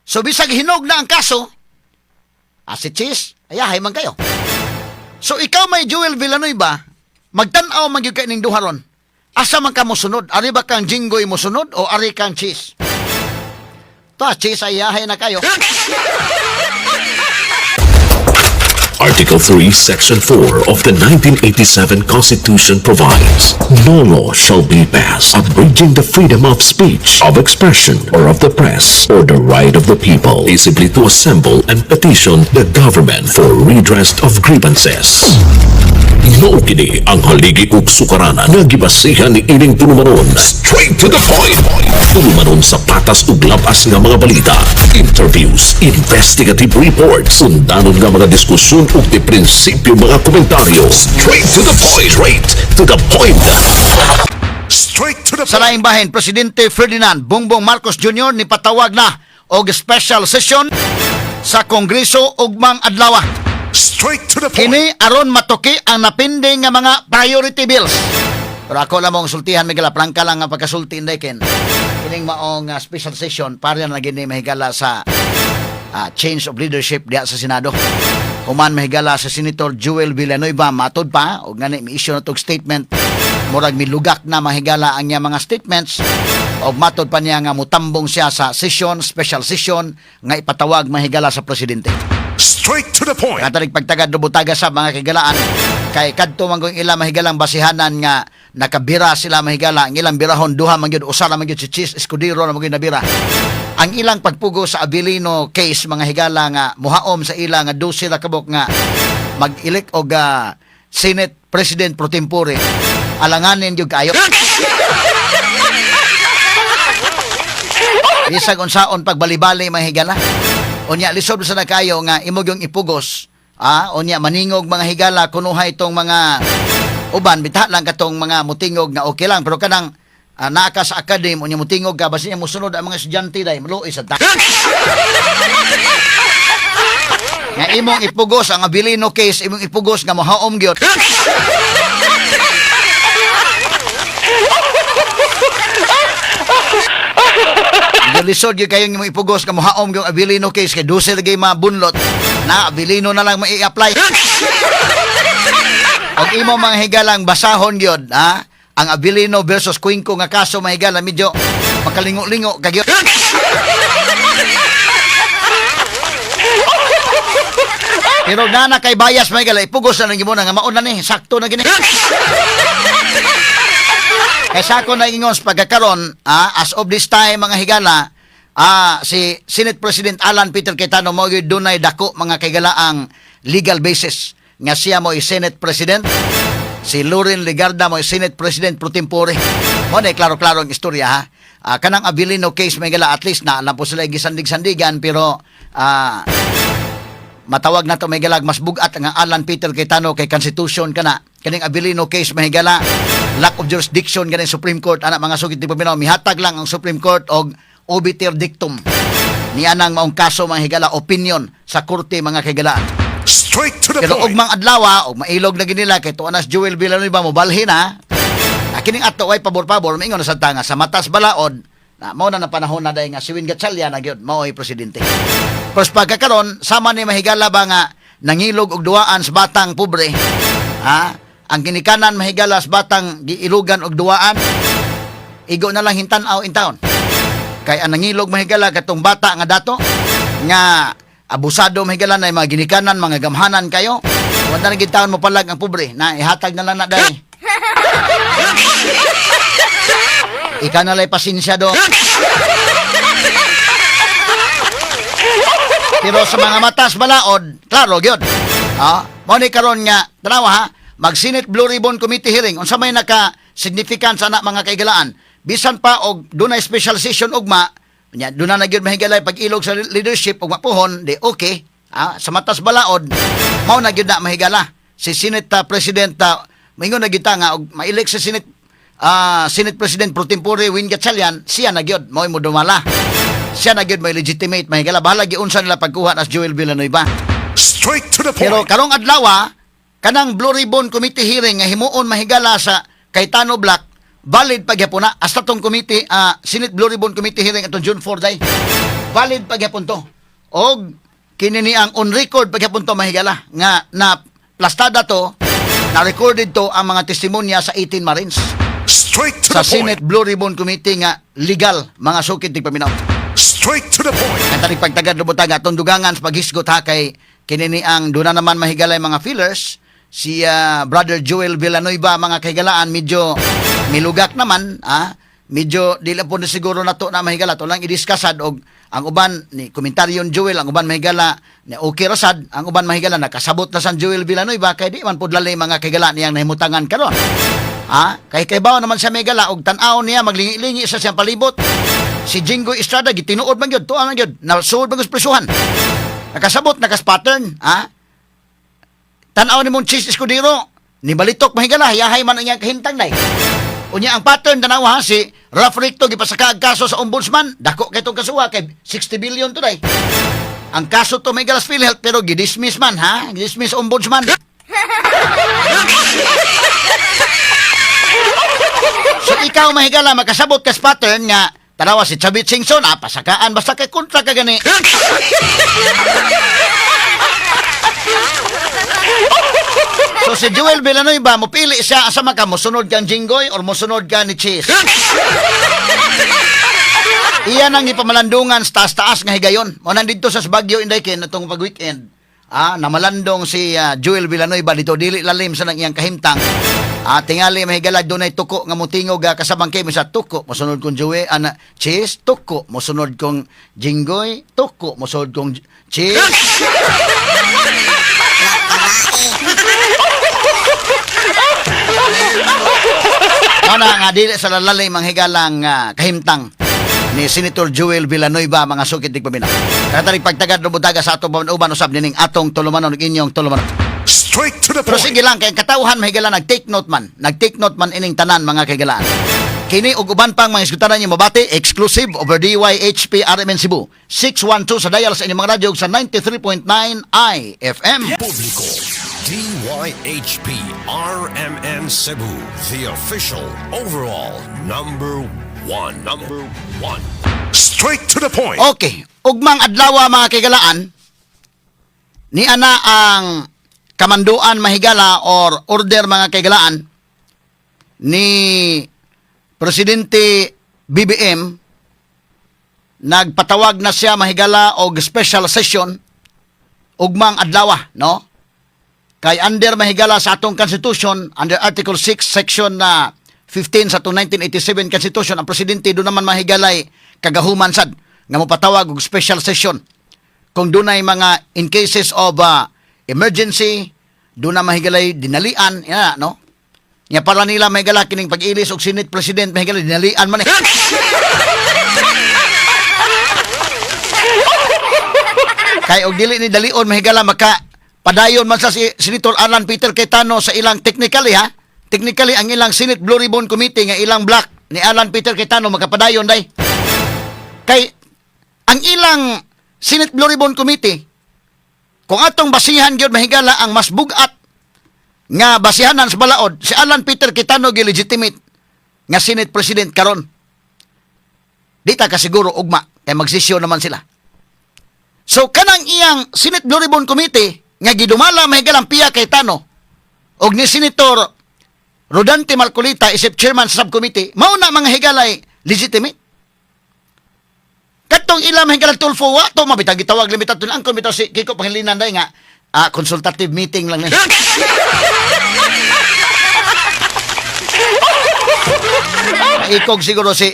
So bisag hinog na ang kaso, si Chiz, ayahay man kayo. So ikaw may Joel Villanueva, magtan-aw man gyud kay ning duha ron. Asa man ka mosunod? Ari ba kang Jinggoy mosunod o ari kang Chiz? Ta, Chiz, ayahay na kayo. Article 3, Section 4 of the 1987 Constitution provides, "No law shall be passed abridging the freedom of speech, of expression, or of the press, or the right of the people peaceably to assemble and petition the government for redress of grievances." Mao kini ang haligi ug sukaranan nga gibasihan ni ining tulumanon. Straight to the point. Tulumanon sa patas ug labas nga mga balita, interviews, investigative reports, undanon nga mga diskusyon ug di prinsipyo mga komentaryo. Straight to the point. Straight to the point. Straight to the Sa point. laing bahin, Presidente Ferdinand Bongbong Marcos Jr. ni patawag na og special session sa Kongreso ugmang adlaw. Straight to the point. Kini aron matuki ang napinding nga mga priority bills. Pero ako lang mong sultihan, Miguel, prangka lang nga pagkasulti inday ken. Kining maong special session para na gini, mahigala, sa change of leadership diha sa Senado. Human, mahigala, sa Senator Joel Villanueva, matod pa og ngani mi-issue na tog statement, murag milugak na, mahigala, ang iya mga statements og matod pa niya nga mutambong siya sa session, special session nga ipatawag, mahigala, sa presidente. Straight to the point. Katarig pagtagad butaga sa mga kaigalaan kay kadto man kung ila mahigalang basihanan nga nakabira sila, mahigala, ang ilang birahon duha man gyud, usa ra man gyud, si Chiz Escudero na man gyud nabira. Ang ilang pagpugo sa Avelino case, mga higala, nga muhaom sa ila nga 12 ra kabok nga mag-elect og Senate President pro tempore, alanganin gyud kaayo. Bisag unsaon pagbalibali, mga higala. Unya lisod sa na kayo nga imo yung ipugos. Unya maningog, mga higala, kunuhay itong mga uban bita lang katong mga mutingog nga okay lang, pero kanang naa ka sa academy unya mutingog ka, basin niya mosunod ang mga estudyante dai, maluoy sa ta. Nga imong ipugos ang Avelino case, imong ipugos nga mohaom gyud. Medyo lisod gyud kayong imong ipugos nga mohaom gyud Avelino case kay 12 lagi mabunlot. Na Avelino na lang mai-apply. Og imo mga higalang basahon gyud, ha? Ang Avelino versus Cuenco nga kaso, mga higala, medyo makalingo-lingo ka gyud. Pero nana kay bias, mga higala, ipugos na lang gyud mo na nga mauna ni, sakto na gini. Kay sa ako naingon sa pagkakaron, as of this time, mga higala, si Senate President Alan Peter Cayetano mo gyud dunay dako, mga kaigalaang legal basis nga siya mo Senate President. Si Loren Legarda mo Senate President pro tempore. Mo na klaro-klaro ang istorya, ha. Kanang Avelino case, mga higala, at least na alam po sila gisandig-sandigan, pero matawag na to, may galag, mas bugat nga Alan Peter Cayetano kay Constitution kana. Kaning Avelino case, mahigala, lack of jurisdiction ganing Supreme Court ana, mga sugit ni paminaw. Mihatag lang ang Supreme Court og obiter dictum niya nang maong kaso, mga higala, opinion sa korte, mga kahigalaan. Straight to the Pero point. ugmang adlaw og mailog na ginila kay tuwa na si Joel Villanueva mobalhin na. Kining ato ay pabor-pabor, maingon na sa tanga sa matas balaod na mao na na panahon na day nga si Win Gatchalian na gyud mao'y presidente. Pero sa pagkakaron, sama ni, mahigala, ba nga nangilog og duwaan sa batang pobre. Ha? Ang ginikanan, mahigala, sa batang giilugan og duwaan, igo na lang hintan-aw in town. Kay ang nangilog, mahigala, katong bata nga dato nga abusado, mahigala, na mga ginikanan, mga gamhanan kayo. Wala na gid taon mo palag ang pobre na ihatag na lang na dai. Ikaw na lay pasensya do. Pero sa mga matas balaod, klaro gyud. Mo ni karon nga tanawa ha, mag Senate Blue Ribbon Committee hearing unsa may naka significance ana, mga kaigalaan. Bisan pa og dunay special session ugma, nya duna na gyud, mahigalay, pag-ilog sa leadership ug mapuhon, di okay. Sa matas balaod, mao na gyud na, mahigala. Si Senate President maingon na gyud ta nga og ma-elect sa Senate President pro tempore Win Gatchalian, siya na gyud mao mo dumala. Siya na gyud may legitimate, mahigala. Bahala giunsa nila pagkuha nas Joel Villanueva. Straight to the point. Pero karong adlaw, kanang Blue Ribbon Committee hearing nga himuon, mahigala, sa Cayetano Block, valid pagyapon na hasta tong committee, Senate Blue Ribbon Committee hearing atong June 4 day. Valid pagyapon to. Og kini ni ang on record pagyapon to, mahigala, nga na plastada to, na recorded to ang mga testimonya sa 18 Marines Straight to sa the point. Senate Blue Ribbon Committee nga legal, mga sukid tigpaminaw. Straight to the point. Ang tanig pagtagad lubotag atong dugangan sa paghisgot ha, kay kini ni ang duna naman mahigalay mga feelers si Brother Joel Villanueva, mga kahigalaan, medyo milugak naman ah, medyo di lang po na siguro nato na mahigala to lang i-discussad og ang uban ni komentaryo ni Joel, ang uban mahigala ni okay rasad, ang uban mahigala nakasabot na san Joel Villanueva kay di man pud lalay, mga kahigalaan, niyang nahimutangan karon. Ah, kay bawo naman siya mahigala og tan-aw niya maglingi-lingi sa siyang palibot. Si Jinggoy Estrada gitinuod man gyud, tuan man gyud, nasuod man gyud sa presuhan. Nakasabot nakas pattern, ha? Tan-aw ni mong Chiz Escudero, ni balitok mahigala, yahay man ang iyang kahimtang day. Unya ang pattern tanaw ha, si Ralph Recto gipasaka ang kaso sa ombudsman, dako kay tong kasuha kay 60 billion to day. Ang kaso to mahigala sa PhilHealth pero gidismiss man ha, gidismiss ombudsman. So ikaw mahigala makasabot kas pattern nga tanawa si Chavit Singson, ah, pasakaan basta kay kontra ka gani. So si Joel Villanueva mopili siya asa man ka, mosunod kang Jinggoy or mosunod ka ni Chiz. Iyan ang ipamalandungan sa taas-taas nga higayon. Mo nandito sa Baguio inday kay natong pag-weekend. Ah, namalandong si Joel Villanueva dito dili lalim sa nang iyang kahimtang. Ah, tingali mahigala dunay tuko nga motingog kasabang kay sa tuko mosunod kong Joel ana Chiz, tuko mosunod kong Jinggoy, tuko mosunod kong Chiz. Mao na nga dili sa lalalay manghigalang kahimtang ni Senator Joel Villanueva, mga sukit tigpaminaw. Katarig pagtagad rubutaga sa atong uban usab nining atong tulumanon ug inyong tulumanon. Straight to the Pero point. sige lang kay ang katawhan mahigala nag-take note man. Nag-take note man ining tanan, mga kahigalaan. Kini ug uban pang mga isgutanan niyo mabati exclusive over DYHP RMN Cebu. 612 sa dial sa inyong mga radyo ug sa 93.9 IFM. Publiko. DYHP RMN Cebu, the official overall number one. Number one. Straight to the point. Okay. Ugmang adlaw, mga kaigalaan, ni ana ang kamanduan mahigala or order, mga kaigalaan, ni Presidente BBM. Nagpatawag na siya mahigala og special session ugmang adlaw, no? Kay under mahigala sa atong constitution, under Article 6 section na 15 sa atong 1987 Constitution, ang presidente do naman mahigalay kagahuman sad nga mopatawag og special session kung dunay mga in cases of emergency, doon na mahigalay dinalian ina, no? Nya para nila mahigala kining pag-ilis og Senate President mahigala dinalian man eh. Kay og dili ni dalion mahigala maka padayon man sa si Senator Alan Peter Cayetano sa ilang technically ha. Technically ang ilang Senate Blue Ribbon Committee nga ilang block ni Alan Peter Cayetano makapadayon day. Kay ang ilang Senate Blue Ribbon Committee, kung atong basihan gyud mahigala ang mas bugat nga basihanan sa balaod, si Alan Peter Cayetano gi legitimate nga Senate President karon. Di ta kasiguro ugma kay magsesyon naman sila. So kanang iyang Senate Blue Ribbon Committee nga gidumala mahigalang Pia Cayetano og ni Senator Rodante Marcoleta isip chairman sa subcommittee, mao na mga higalay legitimate. Katong ila mahigalang Tulfo wa to mabitag gitawag limitad ang komite si Kiko Pangilinan day nga consultative meeting lang ni. Ikog siguro si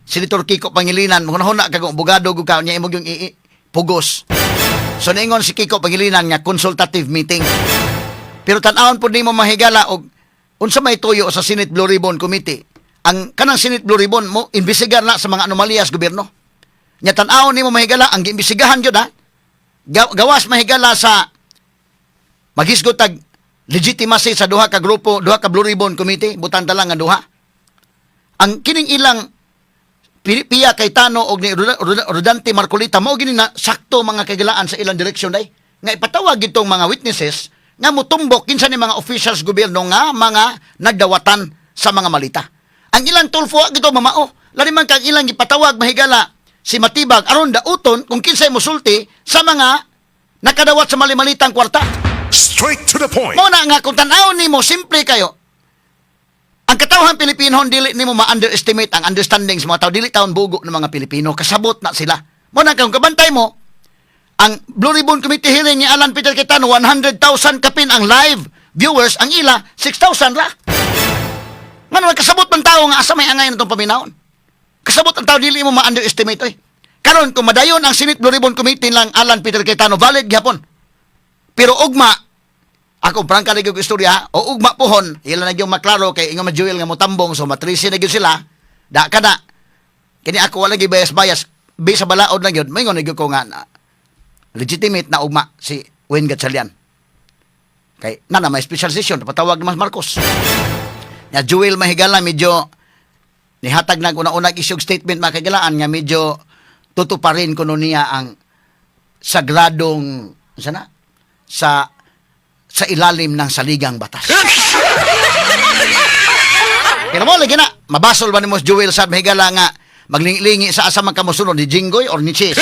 Senator Kiko Pangilinan, hunahuna kag abogado gud ka niya imong yung pugos. So niingon si Kiko Pangilinan nga consultative meeting. Pero tan-awon pud nimo mahigala og unsa may tuyo sa Senate Blue Ribbon Committee. Ang kanang Senate Blue Ribbon mo imbestigar na sa mga anomaliyas gobyerno. Nya tan-awon nimo mahigala ang giimbestigahan gyud ha. Gawas mahigala sa maghisgot tag legitimacy sa duha ka grupo, duha ka Blue Ribbon Committee, butan ta lang nga duha. Ang kining ilang Pia Cayetano og ni Rodante Marcoleta mao gini na sakto mga kagilaan sa ilang direksyon day nga ipatawag itong mga witnesses nga mutumbok kinsa ni mga officials gobyerno nga mga nagdawatan sa mga malita. Ang ilang Tulfo gito mamao. Lani man kang ilang gipatawag mahigala. si Matibag aron dauton kung kinsay musulti sa mga nakadawat sa malimalitang kwarta. Straight to the point. Mao na nga kung tan-awon nimo, simple kayo. Ang katawhan Pilipino, dili nimo ma-underestimate ang understanding sa mga tao. Dili taon bugo ng mga Pilipino, kasabot na sila. Mao na kung kabantay mo ang Blue Ribbon Committee hearing ni Alan Peter Cayetano, 100,000 kapin ang live viewers, ang ila 6,000 ra. Ngano kasabot man tao nga asa may angay na tong paminawon. Kasabot ang tao, dili mo ma-underestimate oy. Karon kung madayon ang Senate Blue Ribbon Committee lang Alan Peter Cayetano, valid gyapon. Pero ugma, ako prangka na gyud istorya, o ugma pohon, ila na gyud maklaro kay ingon man Joel nga motambong, so matrisi na gyud sila. Da kada. Kini ako wala gyud bias-bias, bi sa balaod na gyud, moingon na gyud ko nga na, legitimate na ugma si Win Gatchalian. Kay na na may special session, patawag naman Marcos. Ya Joel, mahigala, medyo nihatag nag una-una isyog statement, mga kaigalaan, nga medyo tutuparin kuno niya ang sagradong sana sa ilalim ng saligang batas. Pero mo lagi na, mabasol ba nimo si Joel sa mahigala nga maglingi sa asa man kamusunod ni Jinggoy or ni Chis?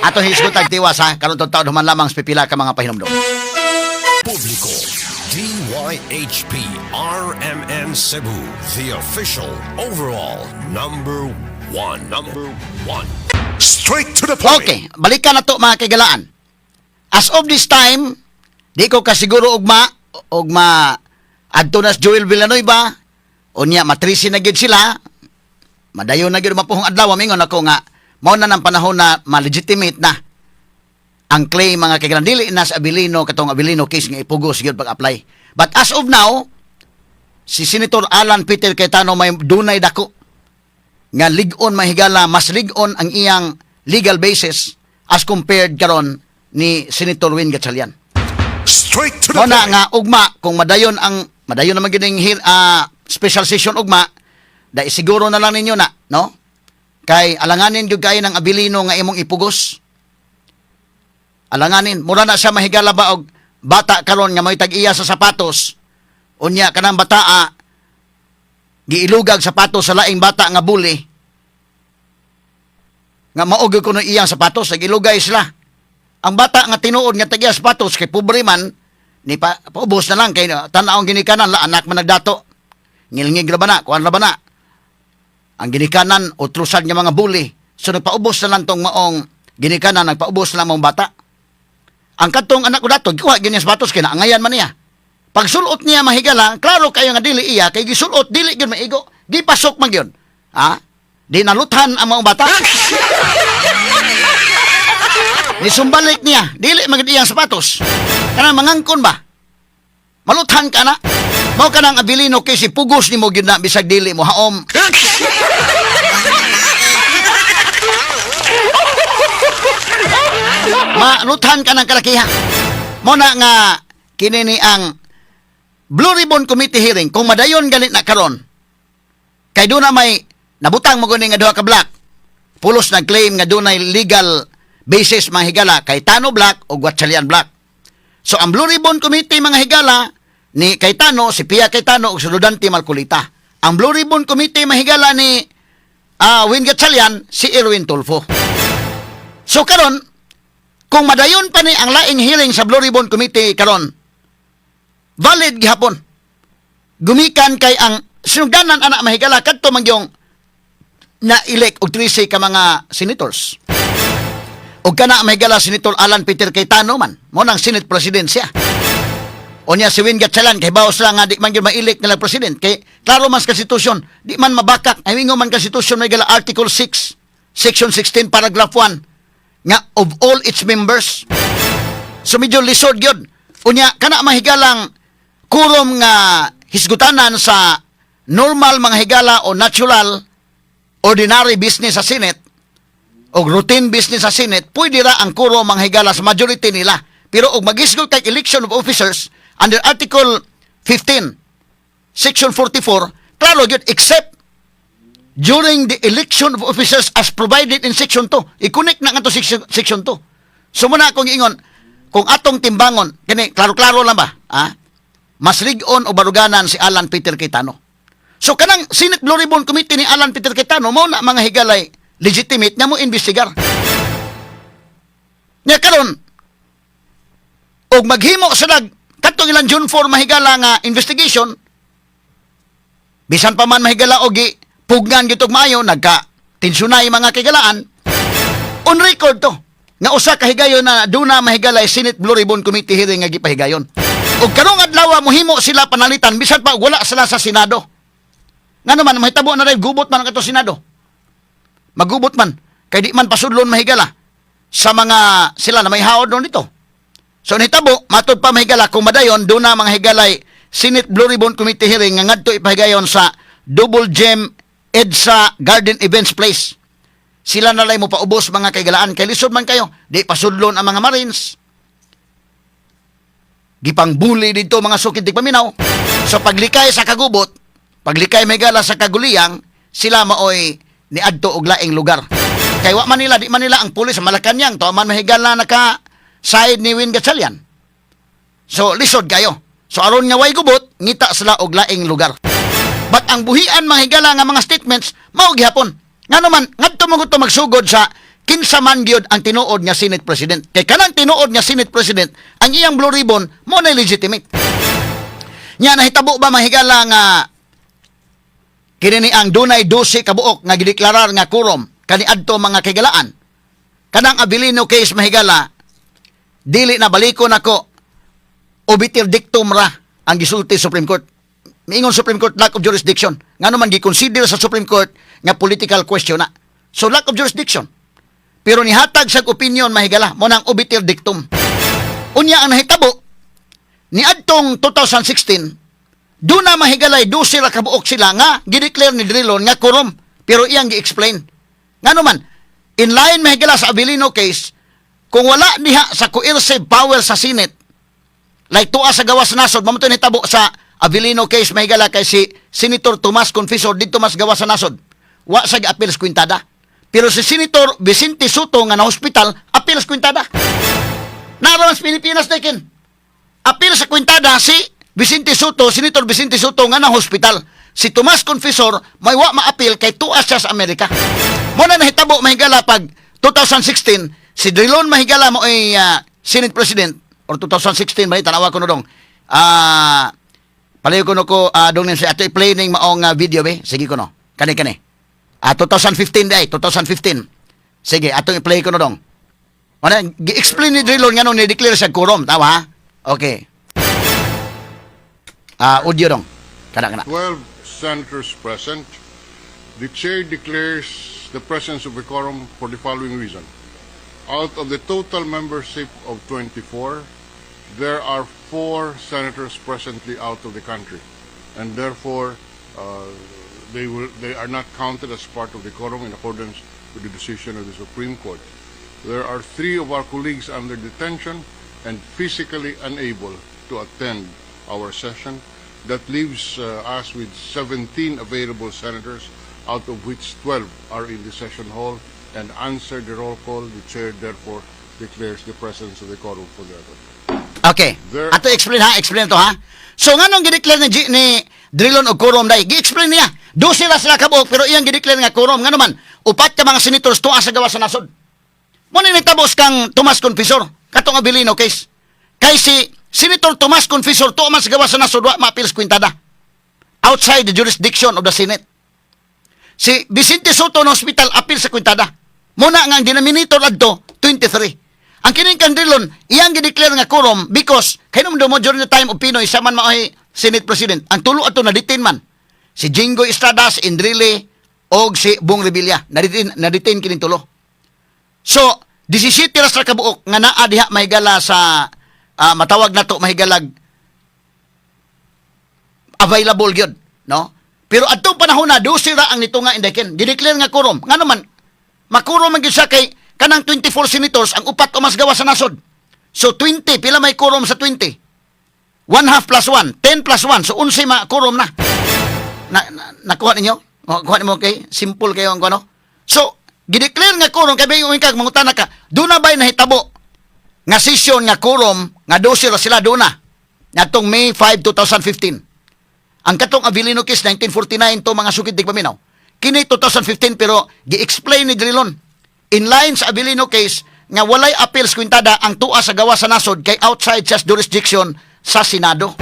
Ato hisgot ang tiwas ha, karon taon human lamang sa pipila ka mga pahinumdom. Publiko, DYHP RMN Cebu, the official overall number one. Number one. Straight to the point. Okay, balikan na to, mga kaigalaan. As of this time, di ko kasiguro ugma adto na si Joel Villanueva, unya matrisi na gyud sila, madayon na gyud mapuhong adlaw, mingon ako nga mao na ng panahon na ma-legitimate na ang claim, mga kaigalaan. Dili na sa Abilino, katong Abilino case nga ipugos gyud pag-apply. But as of now, si Senator Alan Peter Cayetano may dunay dako nga lig-on, mahigala, mas lig-on ang iyang legal basis as compared karon ni Senator Win Gatchalian. Straight to the Mao na point. nga ugma kung madayon naman gyud ning special session ugma, dai siguro na lang ninyo na, no? Kay alanganin gyud kayo ng Abilino nga imong ipugos. Alanganin, mura na siya, mahigala ba, og bata karon nga may tag-iya sa sapatos. Unya kanang bataa giilugag sapatos sa laing bata nga buli nga mao gyud kuno iyang sapatos, nagilugay sila. Ang bata nga tinuod nga tag-iya sapatos, kay pobre man ni, pa paubos na lang kay tan-aw ang ginikanan la anak man nagdato. Ngilngig ra ba na, kuan ra ba na. Ang ginikanan utrusan nga mga buli. So nagpaubos na lang tong maong ginikanan, nagpaubos na lang maong bata. Ang kadtong anak ko dato, gikuha gyud niya sapatos kay naangayan man niya. Pagsulot niya, mahigala, klaro kayo nga dili iya kay gisulot dili gyud maigo. Gipasok man gyud. Ha? Di naluthan ang maong bata. Nisumbalik niya, dili man gyud iyang sapatos. Kanang mangangkon ba? Maluthan ka na. Mao ka nang Abilino kay si pugos nimo gyud na bisag dili mo haom. Maluthan ka ng kalakiha. Mo na nga kini ni ang Blue Ribbon Committee hearing kung madayon ganit na karon. Kay doon na may nabutang mo gani nga duha ka block. Pulos nag-claim nga dunay legal basis, mga higala, Cayetano Block o Gatchalian Block. So ang Blue Ribbon Committee, mga higala, ni Cayetano, si Pia Cayetano ug si Rodante Marcoleta. Ang Blue Ribbon Committee, mahigala, ni Win Gatchalian, si Erwin Tulfo. So karon kung madayon pa ni ang laing hearing sa Blue Ribbon Committee karon, valid gihapon. Gumikan kay ang sinugdanan ana, mahigala, kadto man yung na-elect og 13 ka mga senators. Og kana, mahigala, Senator Alan Peter Cayetano man, mo nang Senate President siya. Unya si Win Gatchalian kay baos lang nga di man gyud ma-elect nila president kay klaro man sa konstitusyon, di man mabakak. Ay ingon man konstitusyon, may gala, Article 6, Section 16, paragraph 1 nga of all its members. So medyo lisod gyud. Unya kana, mahigalang, kurom nga hisgutanan sa normal, mga higala, o natural ordinary business sa Senate o routine business sa Senate, pwede ra ang quorum, mga higala, sa majority nila. Pero og magisgot kay election of officers under Article 15, Section 44, klaro gyud, except during the election of officers as provided in Section 2. I-connect na nga to Section 2. So muna akong ingon, kung atong timbangon, kini klaro-klaro lang ba? Ha? Mas lig-on o baruganan si Alan Peter Cayetano. So kanang Senate Blue Ribbon Committee ni Alan Peter Cayetano mao na, mga higalay, legitimate nga mo investigar. Nya karon og maghimo sa nag katong ilang June 4, mahigala, nga investigation, bisan pa man, mahigala, og pugnan gitog maayo, nagka tensyonay, mga kaigalaan, on record to nga usa ka higayon na duna, mahigala, Senate Blue Ribbon Committee hearing nga gipahigayon. Ug karong adlaw mohimo sila panalitan bisan pa wala sila sa Senado. Ngano man mahitabo na rin, gubot man ang ato Senado. Magubot man kay di man pasudlon, mahigala, sa mga sila na may haod noon dito. So nitabo, matud pa, mahigala, kung madayon, doon na, mga higalay, Senate Blue Ribbon Committee hearing nga ngadto ipahigayon sa Double Gem EDSA Garden Events Place. Sila na lang mo paubos, mga kaigalaan, kay lisod man kayo. Di pasudlon ang mga Marines. Gipangbuli dito mga sukid paminaw. So paglikay sa kagubot, paglikay, mahigala, sa kaguliyang, sila maoy niadto og laing lugar. Kay wa man nila, di man nila ang pulis sa Malacanang, to man, mahigala, naka side ni Win Gatchalian. So lisod kayo. So aron nga way gubot, ngita sila og laing lugar. But ang buhian, mga higala, nga mga statements mao gihapon. Ngano man ngadto mo gusto magsugod sa kinsa man gyud ang tinuod nga Senate President. Kay kanang tinuod nga Senate President, ang iyang blue ribbon mo na legitimate. Nya nahitabo ba, mga higala, nga kini ni ang dunay 12 kabuok nga gideklarar nga quorum kaniadto, mga kaigalaan? Kanang Avelino case, mahigala, dili na balikon nako, obiter dictum ra ang gisulti Supreme Court. Miingon Supreme Court, lack of jurisdiction. Ngano man gi-consider sa Supreme Court nga political question na. So lack of jurisdiction. Pero nihatag sa opinion, mahigala, mo nang obiter dictum. Unya ang nahitabo niadtong 2016, doon na, mahigalay, 12 ra kabuok sila nga gideclare ni Drilon nga quorum, pero iyang gi-explain. Ngano man in line, mahigala, sa Avelino case, kung wala diha sa coercive power sa Senate, like tuwa sa gawas nasod, mao to nitabo sa Avelino case, mahigala, kay si Senator Tomas Confesor didto mas gawas sa nasod. Wa sa gi-appeal sa kwintada. Pero si Senator Vicente Sotto nga na hospital, appeal sa kwintada. Naroon sa Pilipinas dekin. Appeal sa kwintada si Vicente Sotto, Senator Vicente Sotto nga na hospital. Si Tomas Confesor may wa ma-appeal kay tuas siya sa Amerika. Mo na nahitabo, mahigala, pag 2016 si Drilon, mahigala, mo ay Senate President or 2016 ba, tanawa ko no dong. Palayo ko no ko dong sa ato i-play ning maong video be. Sige ko no. Kani kani. 2015 day, 2015. Sige, atong i-play ko no dong. Ano, gi-explain ni Drilon nga nung ni-declare siya quorum, tama ha? Okay. Audio dong. Kana kana. 12 senators present. The chair declares the presence of a quorum for the following reason. Out of the total membership of 24, there are four senators presently out of the country, and therefore they are not counted as part of the quorum in accordance with the decision of the Supreme Court. There are three of our colleagues under detention and physically unable to attend our session. That leaves us with 17 available senators, out of which 12 are in the session hall and answer the roll call. The chair therefore declares the presence of the quorum for the record. Okay. Ato explain ha, explain to ha. So nganong gideclare ni Drilon og quorum dai? Gi-explain niya. 12 ra sila kabuok pero iyang gideclare nga quorum, ngano man upat ka mga senators tuwa sa gawas sa nasod. Mo ni nitabos kang Tomas Confesor katong Avelino case. Kay si Senator Tomas Confesor tuwa man sa gawas sa nasod, wa ma-appeal sa kwintada. Outside the jurisdiction of the Senate. Si Vicente Sotto na hospital, appeal sa kwintada. Muna nga ang denominator adto 23. Ang kining kang Drilon, iyang gideclare nga quorum because kay nung mo during the time of PNoy, siya man mao'y Senate President. Ang tulo ato na detain man. Si Jinggoy Estrada, si Enrile og si Bong Revilla. Na-detain kining tulo. So, 17 ra sa kabuok nga naa diha, mahigala, sa matawag nato, mahigalag, available gyud, no? Pero adtong panahon na 12 ra ang nito nga indekin. Gideclare nga quorum. Ngano man makurom man gyud siya kay kanang 24 senators ang upat o mas gawas sa nasod. So 20, pila may quorum sa 20? 1 half plus 1, 10 plus 1. So 11 ma quorum na. Na, nakuha ninyo? Kuha nimo kay simple kayo ang kuno. So gideclare nga quorum kay bayo kag mangutana ka, duna ba'y nahitabo nga session nga quorum nga 12 ra sila duna ngadtong May 5, 2015? Ang katong Avelino case, 1949 to, mga sukid tigpaminaw. Kini 2015, pero gi-explain ni Drilon in line sa Avelino case nga walay appeals kwintada ang tuas sa gawa sa nasod kay outside sa jurisdiction sa Senado.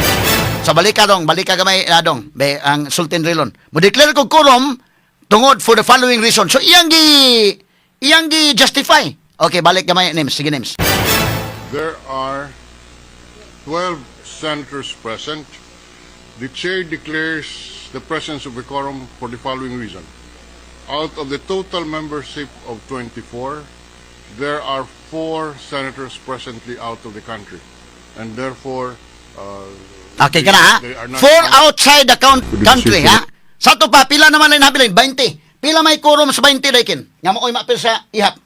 Sa balika dong, balika gamay adong, be ang Sultan Drilon. Mo declare ko quorum tungod for the following reason. So iyang gi justify. Okay, balik gamay, names, sige, names. There are 12 senators present. The chair declares the presence of a quorum for the following reason. Out of the total membership of 24, there are four senators presently out of the country. And therefore, Okay ka na ha? they are not Four outside the country ha? Sa to pa, pila naman lang nabilin? 20. Pila may quorum sa 20, Daikin? Nga mo oy maapil sa ihap.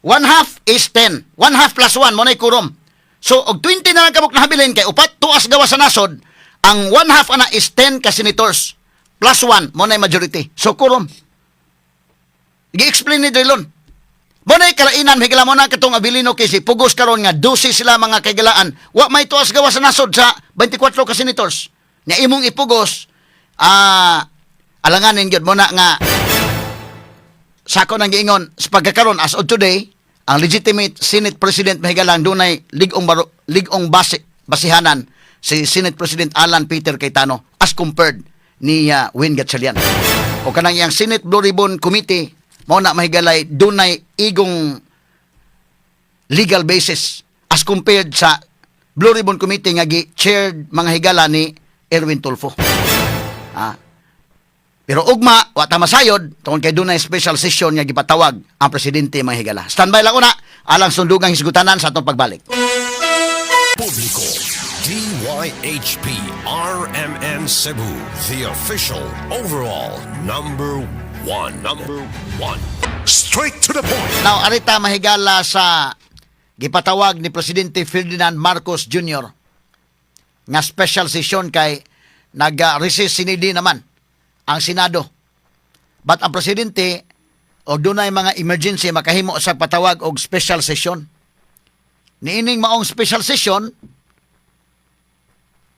One half is 10. One half plus 1, mo na quorum. So, og 20 na lang kabuk nahabilin kay upat tuas gawa sa nasod, ang one half ana is 10 ka senators. Plus 1, mo na majority. So, quorum. Gi-explain ni Drilon. Mo na kalainan, higala mo na katong Avelino kasi pugos karon nga 12 sila, mga kaigalaan. Wa may tuas gawa sa nasod sa 24 ka senators. Nya imong ipugos, alanganin gyud mo na nga sa ako nang giingon sa pagkakaron as of today, ang legitimate Senate President, mahigalang, dunay lig-ong lig-ong base basihanan si Senate President Alan Peter Cayetano as compared ni Win Gatchalian. O kanang iyang Senate Blue Ribbon Committee mao na, mahigalay, dunay igong legal basis as compared sa Blue Ribbon Committee nga gi-chaired, mga higala, ni Erwin Tulfo. Pero ugma, wa ta masayod tungod kay dunay special session nga gipatawag ang presidente, mga higala. Standby lang una alang sundugang hisgutanan sa atong pagbalik. Publiko, DYHP RMN Cebu, the official overall number one. Number one. Straight to the point. Now, arita, mahigala, sa gipatawag ni Presidente Ferdinand Marcos Jr. nga special session kay nag-recess sine die naman ang Senado. But ang presidente og dunay mga emergency makahimo sa patawag og special session. Niining maong special session,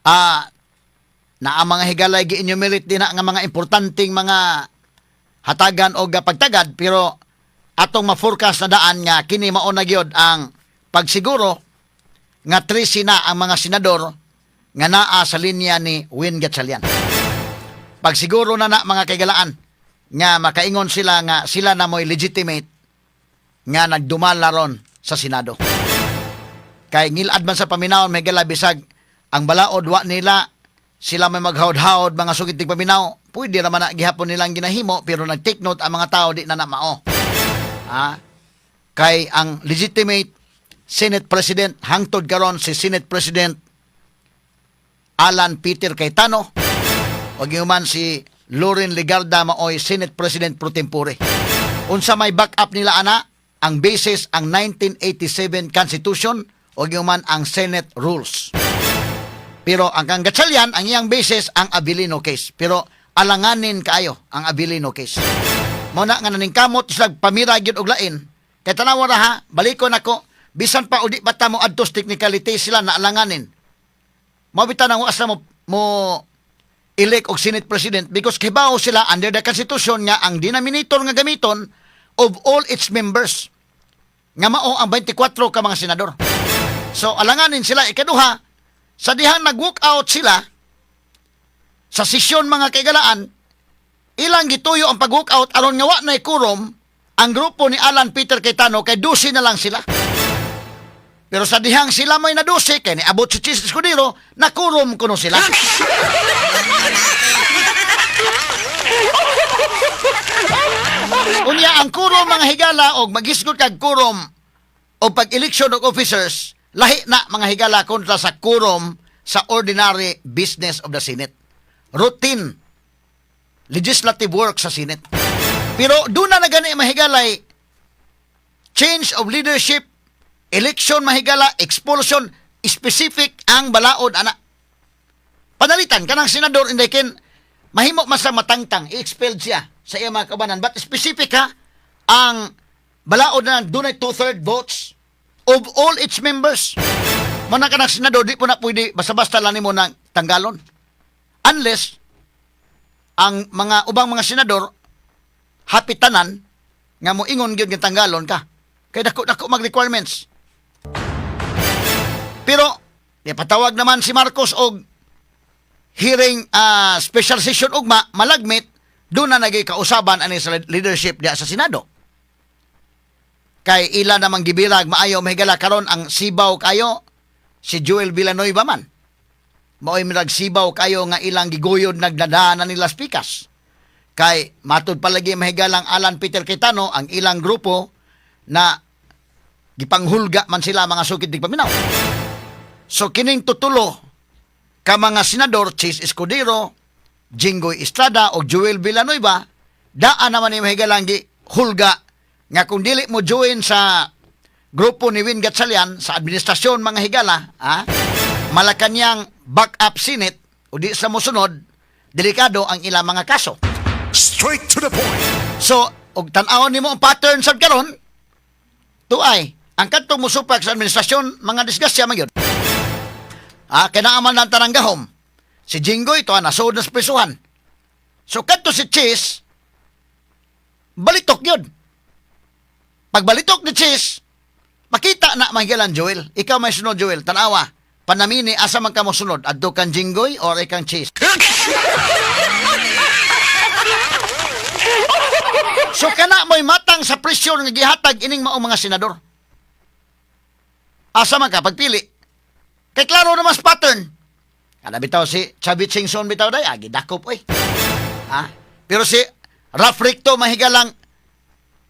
na ang mga higalay gi-enumerate din na nga mga importanteng mga hatagan og pagtagad, pero atong ma-forecast na daan nga kini mao na gyud ang pagsiguro nga 13 na ang mga senador nga naa sa linya ni Win Gatchalian. Pagsiguro na na, mga kaigalaan, nga makaingon sila nga sila na mo'y legitimate nga nagdumala ron sa Senado. Kay ngilad man sa paminawon, may gala, bisag ang balaod wa nila sila may maghawd-hawd, mga sugit paminaw, pwede raman na gihapon nilang ginahimo, pero nag-take note ang mga tao, di na na mao. Kay ang legitimate Senate President hangtod karon si Senate President Alan Peter Cayetano o man si Loren Legarda maoy Senate President pro tempore. Unsa may backup nila ana? Ang basis ang 1987 Constitution o man ang Senate Rules. Pero ang kang Gatchalian, ang iyang basis ang Avelino case. Pero alanganin kaayo ang Avelino case. Mao na nga naningkamot sila pamira gyud og lain. Kay tanawa ra ha, balikon ako, bisan pa udi pa ta mo adto sa technicality sila na alanganin. Mao bitaw nang wa sila mo elect og Senate President because kibaw sila under the Constitution nga ang denominator nga gamiton of all its members nga mao ang 24 ka mga senador. So alanganin sila. Ikaduha, sa dihang nag-walk out sila sa sesyon, mga kaigalaan, ilang gituyo ang pag-walk out aron nga wa na quorum ang grupo ni Alan Peter Cayetano kay 12 na lang sila. Pero sa dihang sila may na 12 kay niabot si Chiz Escudero, na quorum kuno sila. Unya ang quorum, mga higala, og magisgot kag quorum o pag-election og officers, lahi na, mga higala, kontra sa quorum sa ordinary business of the Senate. Routine legislative work sa Senate. Pero doon na gani, mahigalay, change of leadership, election, mahigala, expulsion, specific ang balaod ana. Panalitan kanang senador inday ken mahimo man sa matangtang i-expelled siya sa iyang mga kabanan, but specific ha ang balaod na dunay two-third votes of all its members. Mo na kanang senador di po na pwede basta-basta lang nimo nang tanggalon. Unless Ang mga ubang mga senador hapit tanan nga moingon gyud nga tanggalon ka. Kay dako-dako mag requirements. Pero patawag naman si Marcos og hearing, special session ugma, malagmit doon na naging kausaban ani sa leadership diya sa Senado. Kay ila namang gibirag maayo, mahigala, karon ang sibaw kayo si Joel Villanueva man. Mao'y mirag sibaw kayo nga ilang giguyod nagdadaanan nila pikas. Kay matud palagi, mahigalang Alan Peter Cayetano ang ilang grupo na gipanghulga man sila, mga sukit di paminaw. So kining tutulo ka mga senador, Chiz Escudero, Jinggoy Estrada o Joel Villanueva, daan naman ni mahigalang hulga nga kung dili mo join sa grupo ni Win Gatchalian sa administrasyon, mga higala, ha? Malacanang back-up Senate o di sa mosunod, delikado ang ilang mga kaso. Straight to the point. So, og tan-awon nimo ang pattern sad karon, tuay, ang kadtong musupak sa administrasyon, mga disgrasya man gyud. Ah, kay naa man ng tanang gahom. Si Jinggoy to nasud na sa prisuhan. So kadto si Chiz, balitok yun. Pagbalitok ni Chiz, makita na mahigalan Joel. Ikaw may sunod, Joel, tanawa. Panamini asa man ka mo sunod, adto kang Jinggoy or ikang Chiz. So kana mo'y matang sa presyon nga gihatag ining maong mga senador. Asa man ka pagpili? Kay klaro naman sa pattern. Kana bitaw si Chavit Singson bitaw day, agi dakop oy. Ha? Pero si Ralph Recto, mahigalang,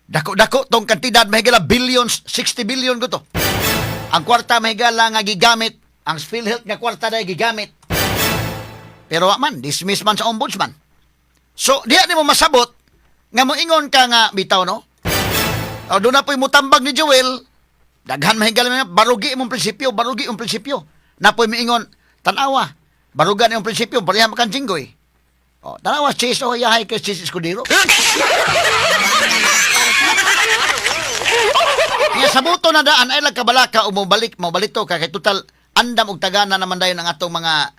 dako-dako tong kantidad, mahigala, billions, 60 billion ko to. Ang kwarta, mahigala, nga gigamit, ang PhilHealth nga kwarta day gigamit. Pero wa man, dismiss man sa ombudsman. So, diya nimo masabot nga moingon ka nga bitaw no. O doon na po'y mutambag ni Joel, daghan mahigala mga barugi imong prinsipyo, barugi imong prinsipyo. Na po'y miingon, tanawa, barugan imong prinsipyo, pareha man kang Jinggoy. O, tanawa, Chiz, o yahay kay Chiz Escudero. Nga sa buto na daan ay lagkabalaka o mobalik, mobalito ka kay total andam og tagana naman dayon ang atong mga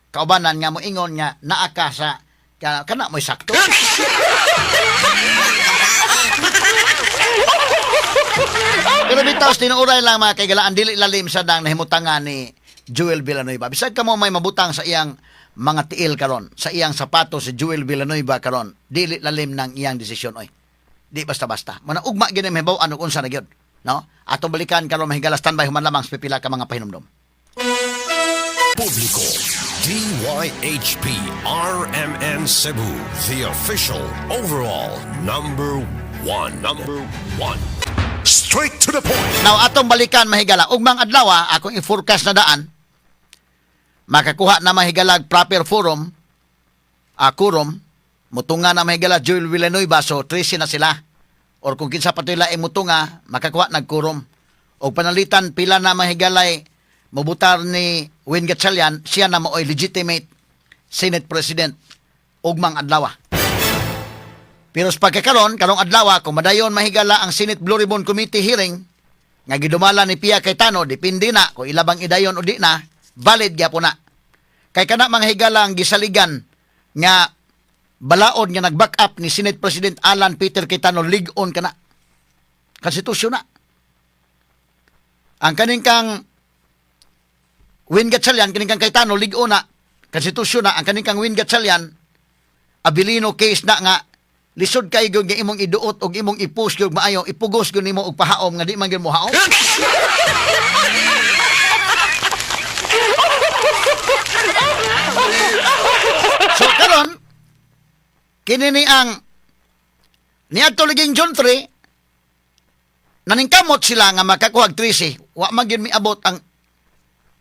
kaubanan nga moingon nga naa ka sa kana mo'y sakto. Pero bitaw, tinuuray lang, mga kaigalaan, dili lalim sa dang nahimutangan ni Joel Villanueva. Bisag kamo may mabutang sa iyang mga tiil karon, sa iyang sapato si Joel Villanueva karon, dili lalim ng iyang desisyon oy. Di basta-basta. Mana ugma gyud ni mahibaw ano unsa na gyud, no? Atong balikan karon, mahigala, standby human lamang sa pipila ka mga pahinumdom. Publiko, DYHP RMN Cebu, the official overall number one. Number one. Straight to the point. Now, atong balikan, mahigala. Ugmang adlaw, akong i-forecast na daan, makakuha na mahigalag proper forum, quorum, mutunga na mahigala Joel Villanueva, so 13 na sila. Or kung kinsa pa ila mutunga, makakuha nag quorum. O panalitan, pila na mahigalay mubutar ni Win Gatchalian, siya na maoy legitimate Senate President ugmang adlaw. Pero sa pagkakaron, karong adlaw, kung madayon mahigala ang Senate Blue Ribbon Committee hearing, nga gidumala ni Pia Cayetano, depende na kung ilabang idayon o di na, valid gyapon na. Kay kana mga higala ang gisaligan nga balaod nga nag-back up ni Senate President Alan Peter Cayetano, lig-on kana. Konstitusyon na. Ang kaning kang Win Gatchalian, kaning kang Cayetano, lig-on na. Konstitusyon na. Ang kaning kang Win Gatchalian, Abilino case na nga lisod kay gyud nga imong iduot og imong i-push gyud maayo, ipugos gyud nimo og pahaom nga di man gyud mo haom. So karon kini ni ang niadto liging June 3, naningkamot sila nga makakuha og 13, wa man gyud miabot ang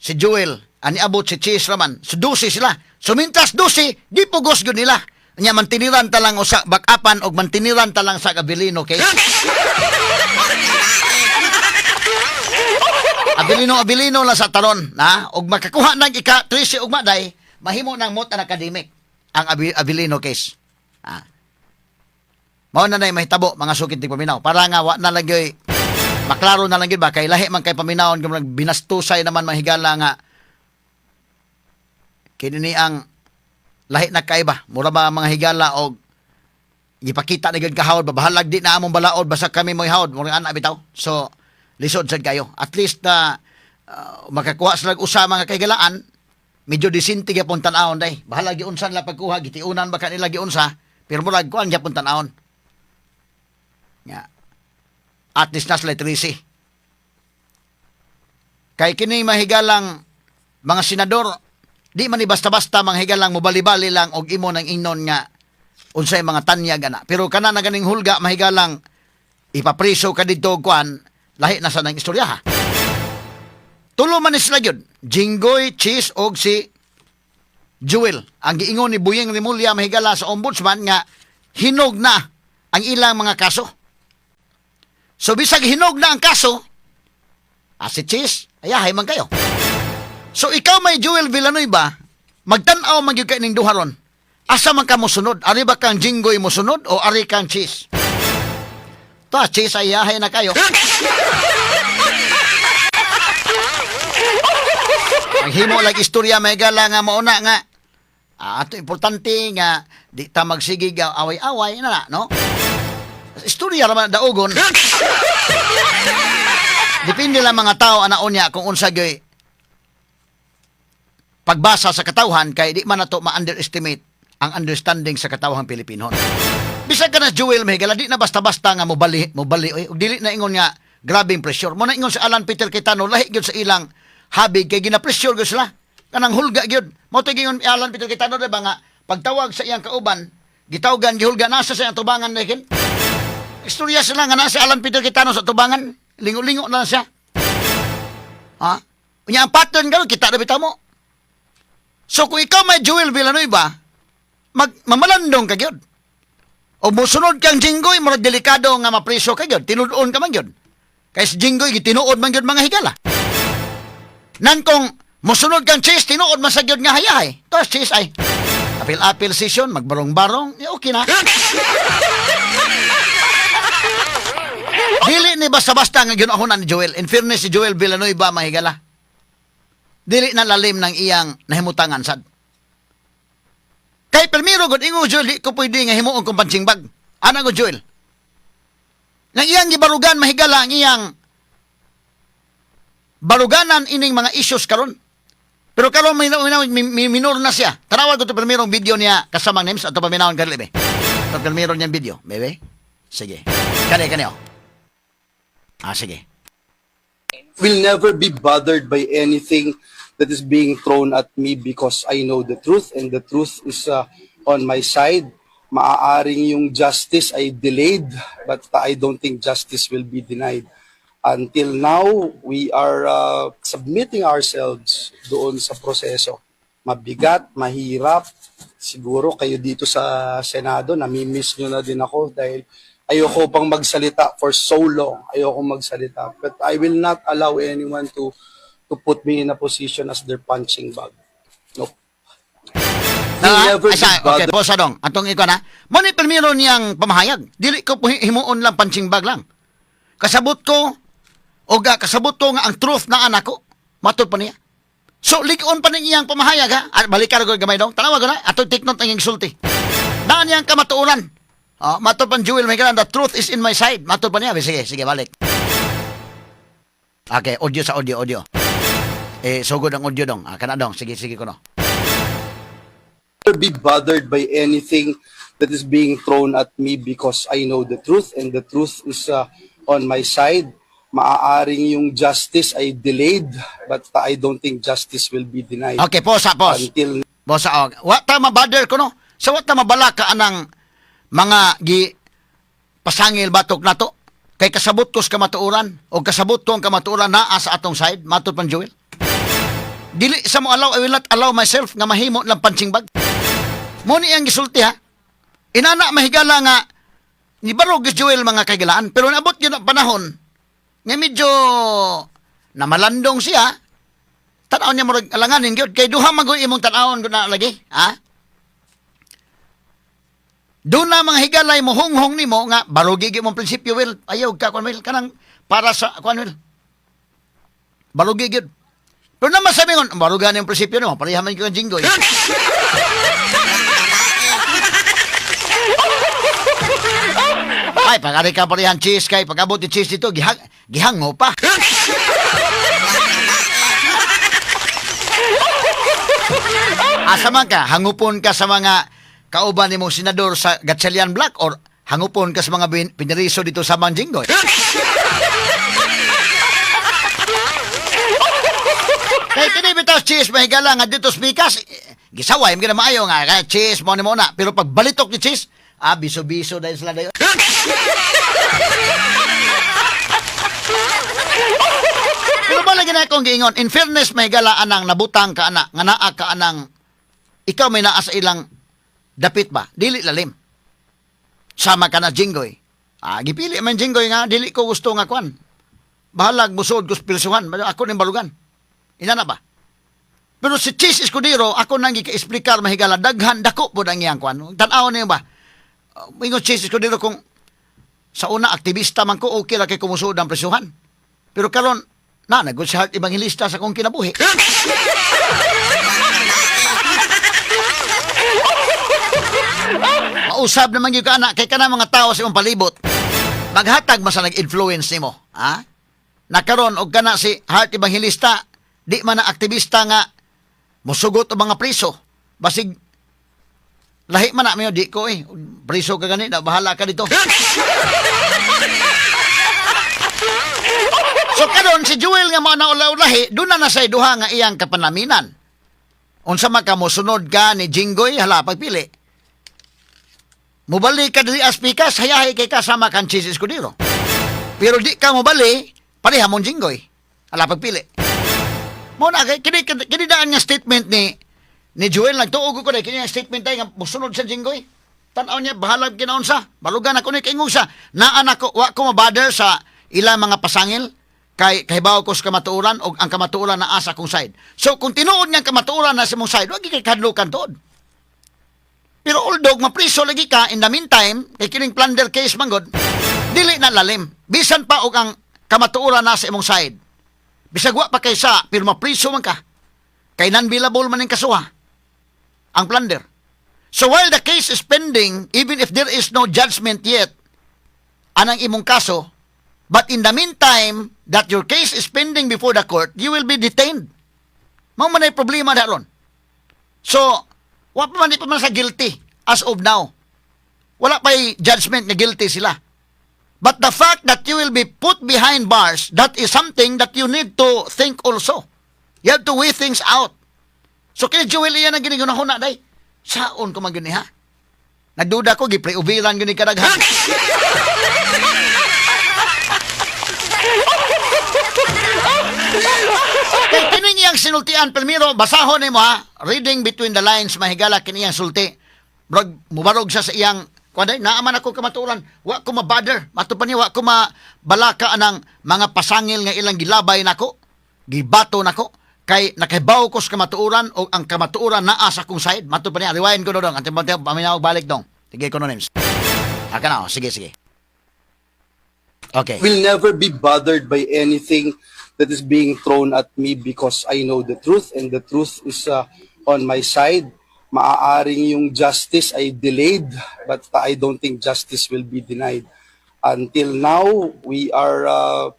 si Joel, ani abot si Chiz raman. So 12 sila. So mintas 12, di pugos gyud nila. Nya mantiniran ta lang usa bakapan og mantiniran ta lang sa Abilino case. Abilino Abilino lang sa taron na og makakuha nag ika 13 ugma day mahimo nang moot and academic ang Abilino case. Ah. Mao na nay mahitabo, mga sukit di paminaw. Para nga wa na lang gyud maklaro na lang gyud ba kay lahi man kay paminawon kung binastusay naman mahigala nga kini ni ang Lahi na kay ba? Mura ba mga higala og gipakita na gyud kahawod ba, bahalag di na among balaod, basta kami mo'y hawod, mura ana bitaw. So lisod sad kayo. At least na makakuha sila og usa, mga kahigalaan, medyo disente gyapon tan-awon day. Bahala giunsa nila pagkuha, gitiunan ba kanila giunsa, pero murag kuan gyapon tan-awon. Nga. At least na sila 13. Kay kini mahigalang mga senador, di man ni basta-basta, mga higalang, mobalibali lang og imo nang ingnon nga unsay mga tanyag ana. Pero kana na ganing hulga, mahigalang, ipapriso ka didto og kuan, lahi na sa nang istorya ha. Tulo man ni sila gyud. Jinggoy, Chiz og si Joel. Ang giingon ni Buyeng Remulla, mahigala, sa ombudsman nga hinog na ang ilang mga kaso. So bisag hinog na ang kaso, si Chiz, ayahay man kayo. So ikaw may Joel Villanueva, magtan-aw man gyud kay ning duha ron. Asa man ka mosunod? Ari ba kang Jinggoy mosunod o ari kang Chiz? To, Chiz, ayahay na kayo. Ang himo lang istorya may gala nga mauna nga ato importante nga di ta magsigig away-away na na, no? Istorya ra man daugon. Depende lang mga tao ana unya kung unsa gyud pagbasa sa katawhan, kay di man nato ma-underestimate ang understanding sa katawhang Pilipino. Bisag ka na Joel Mahigala, di na basta-basta nga mobali, mobali, oy, ug dili na ingon nga grabing pressure. Mo na ingon si Alan Peter Cayetano, lahi gyud sa ilang habig kay gina-pressure gyud sila. Kanang hulga gyud. Mo to giingon ni Alan Peter Cayetano, di ba, nga pagtawag sa iyang kauban, gitawgan, gihulga nasa sa iyang tubangan na. Istorya sila nga nasa Alan Peter Cayetano sa tubangan, lingo-lingo na lang siya. Ha? Unya ang pattern karon kita na bitaw mo. So kung ikaw may Joel Villanueva, mag mamalandong ka gyud. O musunod kang Jinggoy, murag delikado nga mapriso ka gyud, tinud-on ka man gyud. Kay si Jinggoy gitinuod man gyud, mga higala. Nan kung musunod kang Chiz, tinuod man sa gyud nga hayahay. To Chiz ay apil-apil session, magbarong-barong, eh, okay na. Dili ni basta-basta nga ginahunan ni Joel. In fairness si Joel Villanueva, mahigala, dili na lalim ng iyang nahimutangan sad. Kay permiro gud ingon Joel, di ko pwede nga himuon kong punching bag. Ana ko Joel. Nang iyang gibarugan, mahigala, ang iyang baruganan ining mga issues karon. Pero karon may minor na siya. Tanawag ko to permirong video niya kasamang names ato paminawon kanila be. Ito permiro niyang video. Bebe? Sige. Kani kani oh. Ah, sige. Will never be bothered by anything that is being thrown at me because I know the truth and the truth is on my side. Maaaring yung justice ay delayed, but I don't think justice will be denied. Until now, we are submitting ourselves doon sa proseso. Mabigat, mahirap. Siguro kayo dito sa Senado, namimiss nyo na din ako dahil ayoko pang magsalita for so long. Ayoko magsalita. But I will not allow anyone to put me in a position as their punching bag. Nope. Will never be Asa, okay, bothered. po sa dong. Atong ikaw na. Mo ni permiro niyang pamahayag. Dili ko po himuon lang punching bag lang. Kasabot ko o ga kasabot ko nga ang truth na anak ko. Matod pa niya. So, lig-on pa ning iyang pamahayag ha. Ah, balik ka ra gamay dong. Tanawa ko na. Atong take note ang iyang sulti. Naan niyang kamatuoran. Oh, matod pa Jewel may, "The truth is in my side." Matod pa niya. Sige, sige, balik. Okay, audio sa audio, audio. Eh, sugod ang audio dong. Ah, kana dong. Sige, sige ko no. Be bothered by anything that is being thrown at me because I know the truth and the truth is on my side. Maaaring yung justice ay delayed, but I don't think justice will be denied. Okay, pause, pause. Until Bosa, oh. Wa ta mabother ko no. Sa wa ta mabalaka anang mga gi pasangil batok nato. Kay kasabot ko sa kamatuoran o kasabot ko ang kamatuoran naa sa atong side, matod pan Joel. Dili sa mo allow, I will not allow myself nga mahimo lang punching bag. Mo ni ang gisulti ha. Inana, mahigala, nga ni barog is Joel, mga kagilaan, pero naabot yun ang panahon nga medyo namalandong siya, tanaw niya murag alanganin gyud kay duha man gud imong tan-awon gud na lagi, ha? Doon na mga higalay mo honghong nimo nga barugi gyud mong prinsipyo will ayaw ka kwan will kanang para sa kwan will barugi gyud. Pero naman sabi ngon barugan yung prinsipyo nimo, pareha man gyud ang Jinggoy. Ay, pag ari ka parehan Cheese kay pag-abot ni Cheese dito, gihango pa. Asa man ka, hangupon ka sa mga kauban nimong senador sa Gatchalian Bloc or hangupon ka sa mga piniriso dito sa Manjinggoy. Kay kini bitaw Cheese mahigala nga dito speakers, eh, gisaway mo maayo nga kay Cheese mo ni mo na, pero pag balitok ni Cheese, ah, biso-biso dahil sila dayon. Pero ba lagi na akong giingon, in fairness mahigala anang nabutang ka ana, nga naa ka anang ikaw may naa sa ilang dapit ba? Dili lalim. Sama ka na Jinggoy. Ah, gipili man Jinggoy nga dili ko gusto nga kwan. Bahalag musod ko sa pilsuhan, ako ning balugan. Inana ba? Pero si Cheese Escudero, ako nang gika-explicar mahigala daghan dako pod ang iyang kwan. Tan-aw niyo ba? Ingon Cheese Escudero kung sa una aktivista man ko, okay ra kay kumusod ang presuhan. Pero karon na nagud si Heart Evangelista sa akong kinabuhi. Mausab naman gyud ka ana kay kana mga tao sa imong palibot. Maghatag man sa nag-influence nimo, ha? Nakaron og kana si Heart Evangelista, di man na aktivista nga musugot og mga priso. Basig lahi man na mayo di ko eh. Priso ka gani, na bahala ka dito. So karon si Joel nga mao na ulahi, doon na na say duha nga iyang kapanaminan. Unsa man ka mosunod ka ni Jinggoy, hala pagpili. Mubali ka diri as pikas, hayahay kay kasama kan Cheese Escudero. Pero di ka mobali, pareha mong Jinggoy. Hala pagpili. Mo na kay kini daan nga statement ni Joel, nagtuog ko kini nga statement ay nga mosunod sa Jinggoy. Tan-aw niya bahalag kinaunsa. Balugan ako ni kaingong sa naan ako wa ko mabother sa ilang mga pasangil kay kahibaw ko sa kamatuoran og ang kamatuoran naa sa akong side. So kung tinuod nga ang kamatuoran na sa imong side, wa gyud kay kahadlukan tuod. Pero although mapriso lagi ka in the meantime kay kining plunder case man gud, dili na lalim. Bisan pa og ang kamatuoran na sa imong side. Bisag wa pa kay sa pero mapriso man ka. Kay non-bailable man ning kasuha ang plunder. So while the case is pending, even if there is no judgment yet, anang imong kaso, but in the meantime that your case is pending before the court, you will be detained. Mao man ay problema daron. So, wa pa man di pa man sa guilty as of now. Wala pa'y judgment na guilty sila. But the fact that you will be put behind bars, that is something that you need to think also. You have to weigh things out. So kini Joel iyan ang ginigunahuna day. Saon ko man gyud ni ha? Nagduda ko gi-pre-ubiran gyud ni kadaghan. Kay kini iyang sinultian primero, basahon nimo ha. Reading between the lines mahigala kini iyang sulti. Murag mubarog siya sa iyang kuan day, naaman ako kamatuoran, wa ko mabother. Mato pa niya wa ko mabalaka anang mga pasangil nga ilang gilabay nako, gibato nako kay nakahibaw ko sa kamatuoran o ang kamatuoran naa sa akong side. Mato pa niya, rewind ko no dong. Ante paminaw balik dong. Sige ko no names. Aka na, oh. Sige, sige. Okay. Will never be bothered by anything that is being thrown at me because I know the truth and the truth is on my side. Maaaring yung justice ay delayed, but I don't think justice will be denied. Until now, we are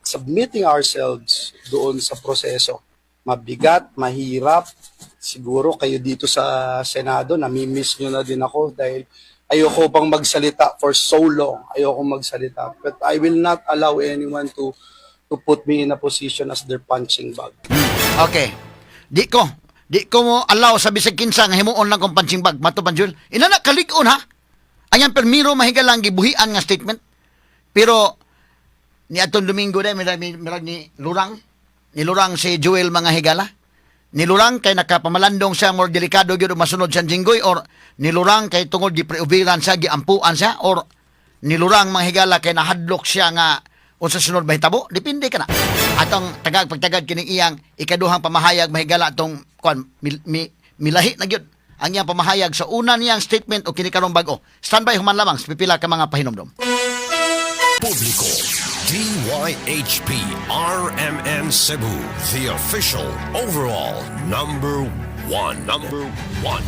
submitting ourselves doon sa proseso. Mabigat, mahirap. Siguro kayo dito sa Senado, namimiss nyo na din ako dahil ayoko pang magsalita for so long. Ayoko magsalita. But I will not allow anyone to put me in a position as their punching bag. Okay. Di ko mo allow sa bisag kinsa nga himuon lang kong punching bag. Mato pan Jewel. Inana kalig-on ha. Ayan permiro mahigalang gibuhian nga statement. Pero ni atong Domingo day mirag, mirag ni Lurang. Ni Lurang si Jewel mga higala. Nilurang kay nakapamalandong siya more delikado gyud masunod siya Jinggoy or nilurang kay tungod gipreubiran siya, giampuan siya, or nilurang mga higala kay nahadlok siya nga unsa sunod mahitabo, depende ka na. Atong tagag pagtagad kining iyang ikaduhang pamahayag mahigala atong kuan milahi na gyud ang iyang pamahayag sa una niyang statement o kini karong bag-o. Standby human lamang sa pipila ka mga pahinomdom. Publiko. DYHP RMN Cebu, the official overall number one. Number one.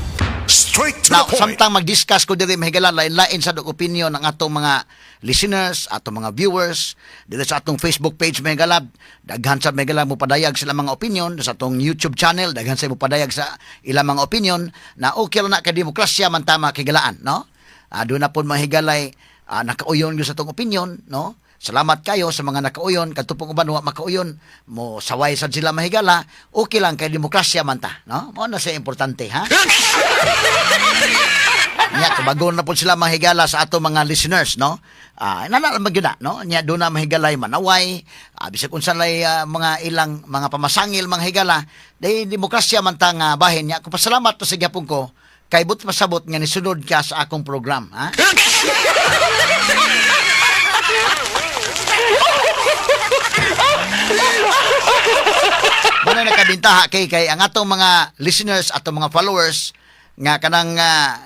Straight to Now, the point. Samtang mag-discuss ko diri, mahigala, lain-lain sa dog opinion ng atong mga listeners, atong mga viewers, diri sa atong Facebook page, mahigala, daghan sa mahigala mo padayag sila mga opinion, sa atong YouTube channel, daghan sa mo padayag sa ilang mga opinion, na okay lang na kay demokrasya man tama kigalaan, no? Doon na po mahigalay nakauyon gyud sa atong opinion, no? Salamat kayo sa mga nakauyon, kadto pong uban wa makauyon, mo saway sad sila mahigala, okay lang kay demokrasya man ta, no? Mao na siya importante, ha? Nya tubagon na po sila mahigala sa ato mga listeners, no? Nana lang gyud na, no? Nya do na mahigalay manaway, bisag unsa lay mga ilang mga pamasangil mga higala, dahil demokrasya man ta nga bahin nya. Ko pasalamat to sa gyapon ko kay but pasabot nga nisunod ka sa akong program, ha? Muna nakabintaha kay kay ang atong mga listeners, atong mga followers nga kanang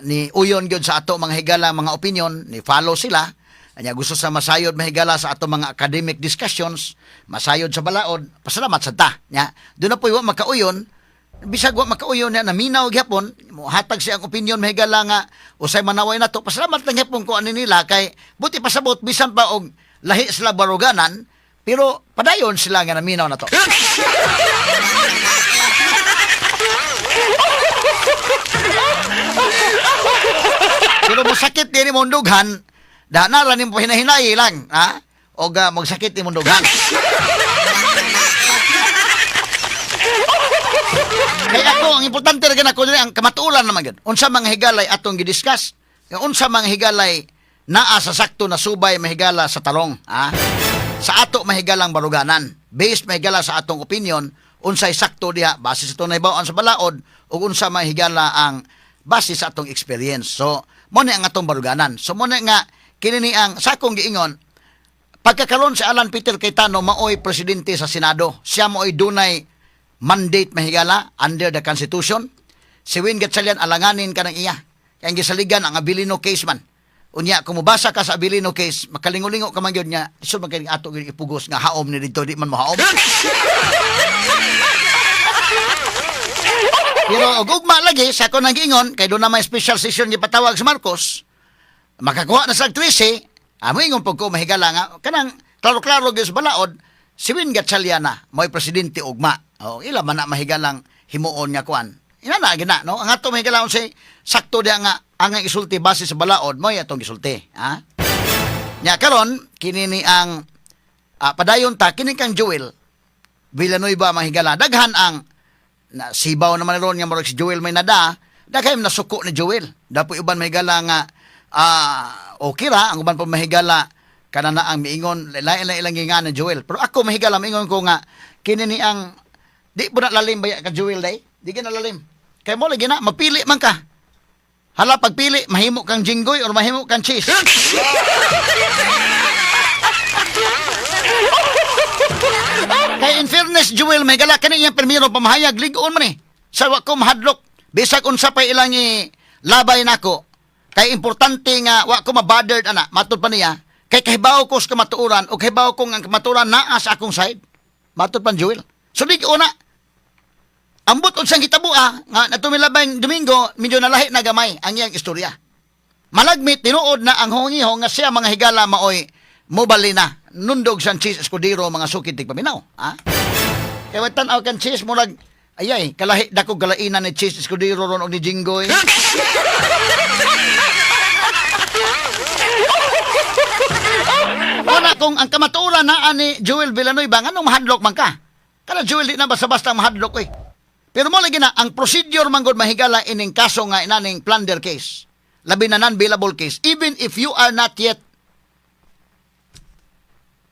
ni uyon gyud sa ato mga higala mga opinion, ni follow sila. Anya gusto sa masayod mahigala sa atong mga academic discussions, masayod sa balaod, pasalamat sa ta. Nya, doon na po wa makauyon, bisag wa makauyon nya naminaw gyapon, hatag siya ang opinion mahigala nga usay manaway nato. Pasalamat lang gyapon ko ani nila kay buti pasabot bisan pa og lahi sila baruganan, pero padayon sila nga naminaw na to. Pero mosakit din imong dughan, dana ra nimo hinahinay lang, ha? Og magsakit imong dughan. Kaya ako, ang importante ra gyud ako diri ang kamatuoran naman gyud. Unsa mga higalay atong gidiscuss? Unsa mga higalay naa sa sakto na subay mahigala sa tarong, ha? Sa ato mahigalang baruganan, based mahigala sa atong opinion, unsay sakto diha base sa atong nahibaw-an sa balaod ug unsa mahigala ang base sa atong experience. So, mo ni ang atong baruganan. So mo ni nga kini ni ang sa akong giingon pagkakaroon si Alan Peter Cayetano maoy presidente sa Senado. Siya maoy dunay mandate mahigala under the Constitution. Si Win Gatchalian alanganin ka ng iya. Kaya ang gisaligan ang Abilino case man. Unya, kung mubasa ka sa Abilino case, makalingulingo ka man yun nga, isod man kay ato gyud ipugos nga haom ni dito, di man mohaom. Pero og ugma lagi sa ako nang giingon kay doon na may special session gipatawag sa Marcos, makakuha na sa 13, amo ingon pag ko mahigala nga kanang klaro-klaro gyud sa balaod si Win Gatchalian na mo'y presidente ugma. O ila man na mahigalang himuon nga kuan. Ina na gina no ang ato mahigala unsay sakto diha nga ang isulti base sa balaod mo'y atong gisulti, ha? Nya karon kini ni ang padayon ta kini kang Joel Villanueva mahigala daghan ang na sibaw naman ron nga murag si Joel may nada, daghan nasuko ni Joel. Dapo uban mahigala nga okay ra ang uban pa mahigala kana na ang miingon lain lang ilang gingan ni Joel. Pero ako mahigala miingon ko nga kini ni ang di po na lalim baya ka Joel day. Di ka na lalim. Kay mo lagi na mapili man ka. Hala pagpili mahimo kang jinggoy or mahimo kang cheese. Kay in fairness, Joel, may gala kani iyang pirmiro pamahayag, ligoon man eh. Sa wa ko mahadlok, bisag unsa pa ilang labay nako. Kay importante nga wa ko mabothered ana, matud pa niya. Kay kahibaw ko sa kamatuoran o kahibaw ko nga ang kamatuoran naa sa akong side. Matud pa ni Joel. So ligoon na. Ambot unsang hitabo nga natumilabay Domingo, medyo nalahi na gamay ang iyang istorya. Malagmit, tinuod na ang hongihong nga siya mga higala maoy mobali na nundog sa Cheese Escudero mga sukit tigpaminaw. Ha? Kaya wa tan-aw kan Cheese murag ayay kalahi dako galainan ni Cheese Escudero ron og ni Jinggoy. Wala kung ang kamatuoran naa ni Joel Villanueva nganong mahadlok man ka. Kana Joel di na basta-basta mahadlok oy. Pero mo lagi na ang procedure man gud mahigala ining kaso nga inaning plunder case. Labi na non-bailable case even if you are not yet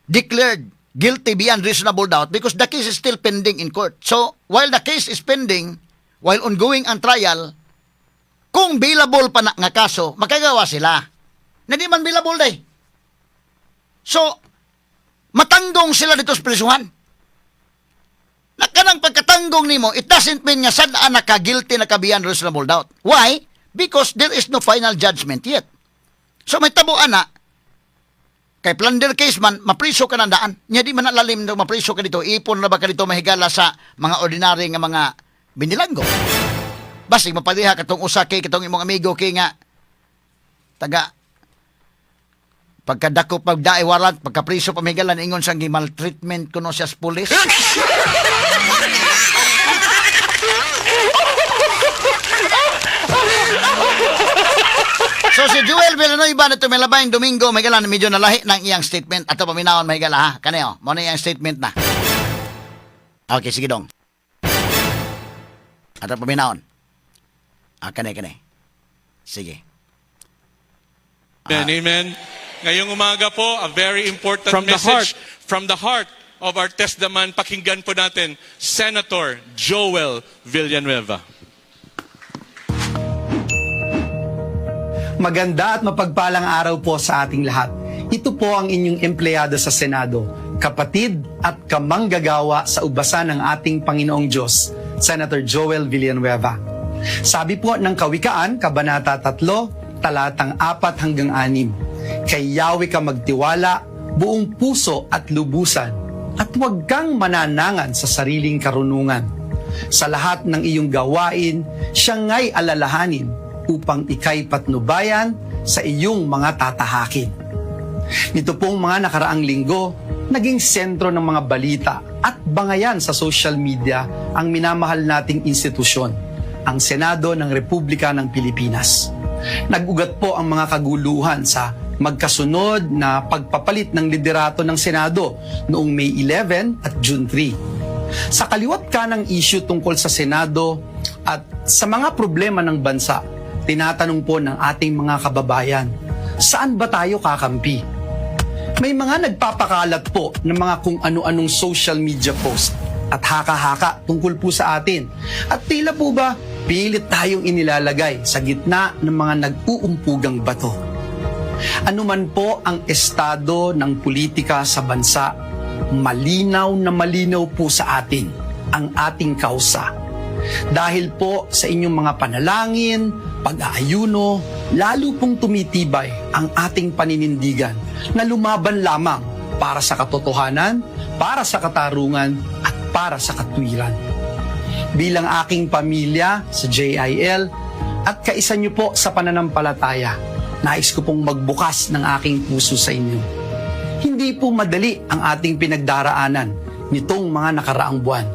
declared guilty beyond reasonable doubt because the case is still pending in court. So, while the case is pending, while ongoing ang trial, kung bailable pa na nga kaso, makagawa sila. Na di man bailable day. So, matanggong sila dito sa prisuhan. Na kanang pagkatanggong nimo, it doesn't mean nga sad-an naka-guilty na ka beyond reasonable doubt. Why? Because there is no final judgment yet. So may tabuan na, kay plunder case man, mapriso ka ng daan. Nya di man nalalim na mapriso ka dito. Ipon na ba ka dito mahigala sa mga ordinary nga mga binilanggo. Basig mapadiha katong usa kay katong imong amigo kay nga taga pagkadako pagdae warrant, pagkapriso pamigalan, ingon siyang maltreatment kuno siya sa pulis. So si Joel Villanueva na tumilabayng Domingo, may gala, medyo nalahi ng iyang statement. Ato paminawon, may gala ha. Kaneo, mo na iyang statement na. Okay, sige dong. Ato paminawon. Ah, kane, kane. Sige. Amen, amen. Ngayong umaga po, a very important From the message from the heart of our testament. Pakinggan po natin, Senator Joel Villanueva. Maganda at mapagpalang araw po sa ating lahat. Ito po ang inyong empleyado sa Senado, kapatid at kamanggagawa sa ubasan ng ating Panginoong Diyos, Senator Joel Villanueva. Sabi po ng Kawikaan, Kabanata 3, talatang 4 hanggang 6, "Kay Yahweh ka magtiwala, buong puso at lubusan, at huwag kang mananangan sa sariling karunungan. Sa lahat ng iyong gawain, siya nga'y alalahanin upang ika'y patnubayan sa iyong mga tatahakin." Nito pong mga nakaraang linggo, naging sentro ng mga balita at bangayan sa social media ang minamahal nating institusyon, ang Senado ng Republika ng Pilipinas. Nag-ugat po ang mga kaguluhan sa magkasunod na pagpapalit ng liderato ng Senado noong May 11 at June 3. Sa kaliwa't kanang issue tungkol sa Senado at sa mga problema ng bansa, tinatanong po ng ating mga kababayan, saan ba tayo kakampi? May mga nagpapakalat po ng mga kung ano-anong social media post at haka-haka tungkol po sa atin. At tila po ba pilit tayong inilalagay sa gitna ng mga nag-uumpugang bato. Ano man po ang estado ng politika sa bansa, malinaw na malinaw po sa atin ang ating kausa. Dahil po sa inyong mga panalangin, pag-aayuno, lalo pong tumitibay ang ating paninindigan na lumaban lamang para sa katotohanan, para sa katarungan, at para sa katwiran. Bilang aking pamilya sa JIL at kaisa niyo po sa pananampalataya, nais ko pong magbukas ng aking puso sa inyo. Hindi po madali ang ating pinagdaraanan nitong mga nakaraang buwan.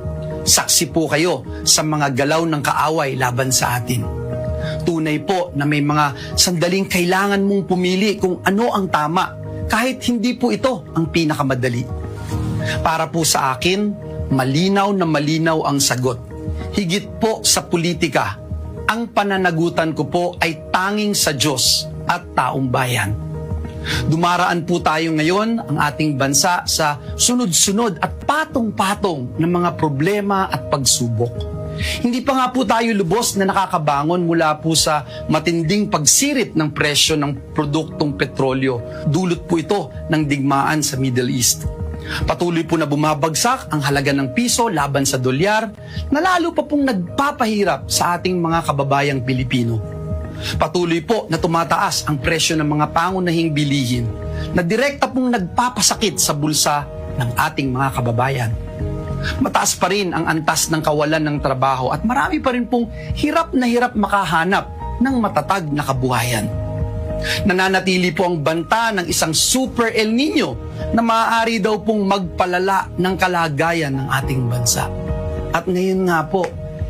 Saksi po kayo sa mga galaw ng kaaway laban sa atin. Tunay po na may mga sandaling kailangan mong pumili kung ano ang tama kahit hindi po ito ang pinakamadali. Para po sa akin, malinaw na malinaw ang sagot. Higit po sa politika, ang pananagutan ko po ay tanging sa Diyos at taong bayan. Dumaraan po tayo ngayon, ang ating bansa, sa sunod-sunod at patong-patong na mga problema at pagsubok. Hindi pa nga po tayo lubos na nakakabangon mula po sa matinding pagsirit ng presyo ng produktong petrolyo. Dulot po ito ng digmaan sa Middle East. Patuloy po na bumabagsak ang halaga ng piso laban sa dolyar na lalo pa pong nagpapahirap sa ating mga kababayang Pilipino. Patuloy po na tumataas ang presyo ng mga pangunahing bilihin na direkta pong nagpapasakit sa bulsa ng ating mga kababayan. Mataas pa rin ang antas ng kawalan ng trabaho at marami pa rin pong hirap na hirap makahanap ng matatag na kabuhayan. Nananatili po ang banta ng isang Super El Nino na maaari daw pong magpalala ng kalagayan ng ating bansa. At ngayon nga po,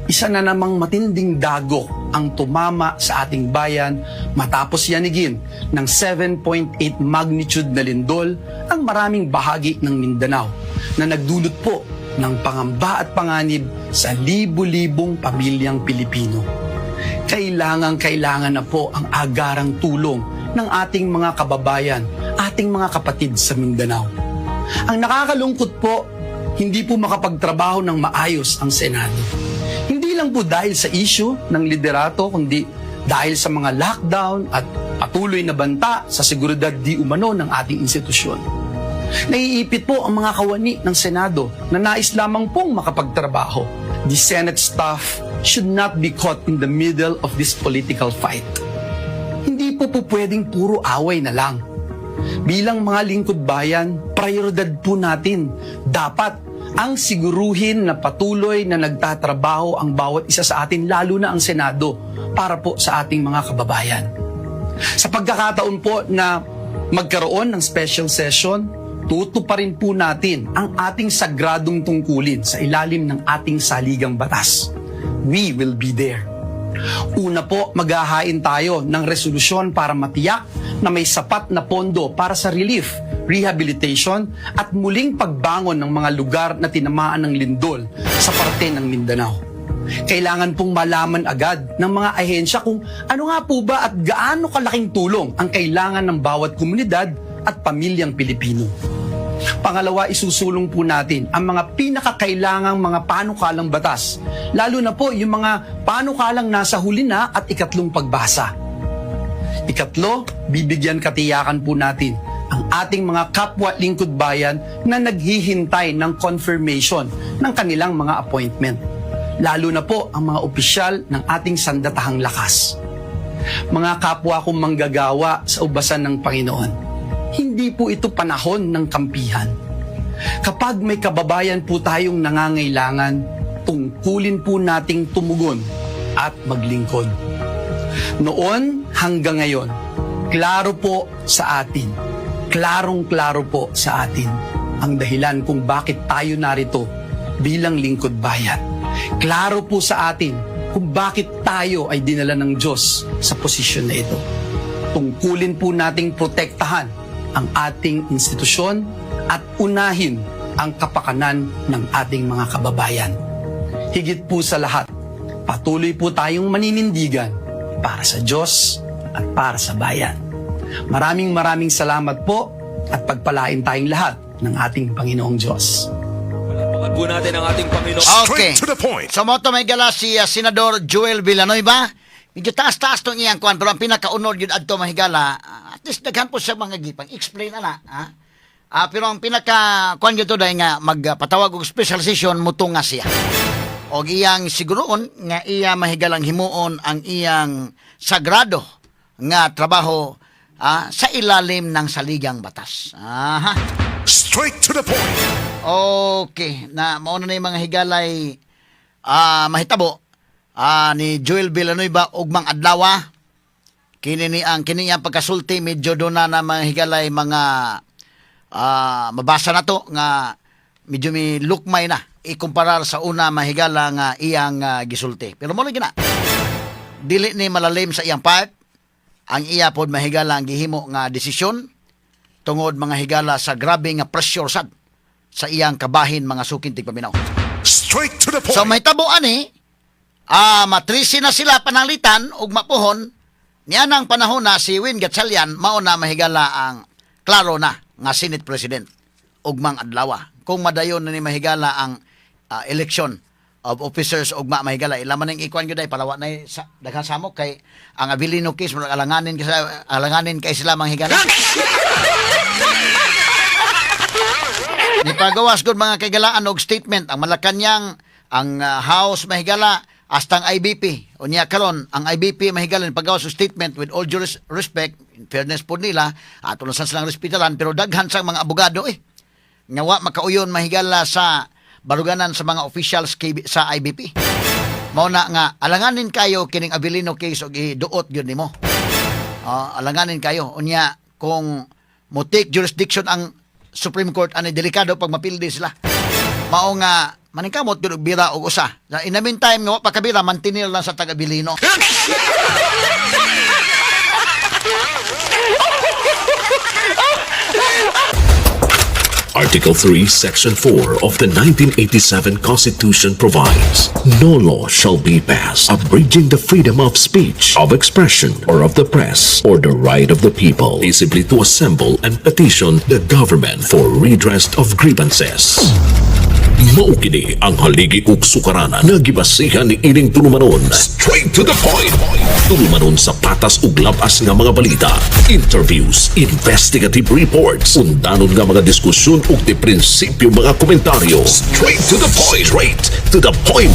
isa na namang matinding dagok ang tumama sa ating bayan matapos yanigin ng 7.8 magnitude na lindol ang maraming bahagi ng Mindanao na nagdulot po ng pangamba at panganib sa libu-libong pamilyang Pilipino. Kailangang kailangan na po ang agarang tulong ng ating mga kababayan, ating mga kapatid sa Mindanao. Ang nakakalungkot po, hindi po makapagtrabaho ng maayos ang Senado. Hindi lang po dahil sa issue ng liderato, kundi dahil sa mga lockdown at patuloy na banta sa seguridad di umano ng ating institusyon. Naiipit po ang mga kawani ng Senado na nais lamang pong makapagtrabaho. The Senate staff should not be caught in the middle of this political fight. Hindi po pwedeng puro away na lang. Bilang mga lingkod bayan, prioridad po natin dapat Ang siguruhin na patuloy na nagtatrabaho ang bawat isa sa atin, lalo na ang Senado, para po sa ating mga kababayan. Sa pagkakataon po na magkaroon ng special session, tutuparin po natin ang ating sagradong tungkulin sa ilalim ng ating saligang batas. We will be there. Una po, maghahain tayo ng resolusyon para matiyak na may sapat na pondo para sa relief, rehabilitation at muling pagbangon ng mga lugar na tinamaan ng lindol sa parte ng Mindanao. Kailangan pong malaman agad ng mga ahensya kung ano nga po ba at gaano kalaking tulong ang kailangan ng bawat komunidad at pamilyang Pilipino. Pangalawa, isusulong po natin ang mga pinakakailangang mga panukalang batas. Lalo na po yung mga panukalang nasa huli na at ikatlong pagbasa. Ikatlo, bibigyan katiyakan po natin ang ating mga kapwa lingkod bayan na naghihintay ng confirmation ng kanilang mga appointment. Lalo na po ang mga opisyal ng ating sandatahang lakas. Mga kapwa kong manggagawa sa ubasan ng Panginoon, hindi po ito panahon ng kampihan. Kapag may kababayan po tayong nangangailangan, tungkulin po nating tumugon at maglingkod. Noon hanggang ngayon, klaro po sa atin, klarong-klaro po sa atin ang dahilan kung bakit tayo narito bilang lingkod bayan. Klaro po sa atin kung bakit tayo ay dinala ng Diyos sa posisyon na ito. Tungkulin po nating protektahan ang ating institusyon at unahin ang kapakanan ng ating mga kababayan. Higit po sa lahat, patuloy po tayong maninindigan para sa Diyos at para sa bayan. Maraming maraming salamat po at pagpalain tayong lahat ng ating Panginoong Diyos. Palakpakan po natin ang ating Panginoon. Okay. Straight to the point. So mao to, mga higala, si Senador Joel Villanueva. Medyo taas-taas tong iyang kuan, pero ang pinakaunod yun adto, mga higala, at least daghan po siya mga gipang explain ana, ha? Pero ang pinaka kuan gyud to dahil nga magpatawag og special session mutunga siya. Og iyang siguroon nga iya mahigalang himuon ang iyang sagrado nga trabaho sa ilalim ng saligang batas. Aha. Straight to the point. Okay, na mao na yung mga higalay mahitabo ni Joel Villanueva ugmang adlaw. Kini ni ang kini ang pagkasulti medyo do na na mga higalay mga mabasa na to nga medyo mi lukmay na ikumparar sa una, mahigala, nga iyang gisulti. Pero mo gina. Dili ni malalim sa iyang part ang iya pod, mahigala, ang gihimo nga desisyon tungod, mga higala, sa grabe nga pressure sad sa iyang kabahin, mga suking tigpaminaw. Straight to the point. So mahitabo ani, matrisi na sila pananglitan ug mapuhon niya nang panahon na si Win Gatchalian mao na, mahigala, ang klaro na nga Senate President ugmang adlaw. Kung madayon na ni, mahigala, ang election of officers ugma, mahigala, ila man ning ikuan gyud ay palawa na sa daghan samok kay ang Avelino case murag alanganin kay sila, mga higala. Nipagawas gud, mga kaigalaan, og statement ang Malacanang, ang House, mahigala, hasta ang IBP. Unya karon ang IBP, mahigala, nipagawas og statement. With all due respect, in fairness po nila, ato na silang respetaran, pero daghan sang mga abogado eh nga wa makauyon, mahigala, sa baruganan sa mga officials sa IBP. Mao na nga alanganin kayo kining Avelino case og iduot gyud nimo. Alanganin kayo. Unya kung mo take jurisdiction ang Supreme Court ani, delikado pag mapildi sila. Mao nga maningkamot gyud og bira og usa. In the meantime nga wa pa kabira, mantinil lang sa tag Avelino. Article 3, Section 4 of the 1987 Constitution provides no law shall be passed abridging the freedom of speech, of expression, or of the press, or the right of the people peaceably to assemble and petition the government for redress of grievances. Mao kini ang haligi ug sukaranan nga gibasihan ni ining tulumanon. Straight to the point. Tulumanon sa patas ug labas nga mga balita, interviews, investigative reports, undanon nga mga diskusyon ug di prinsipyo mga komentaryo. Straight to the point. Straight to the point.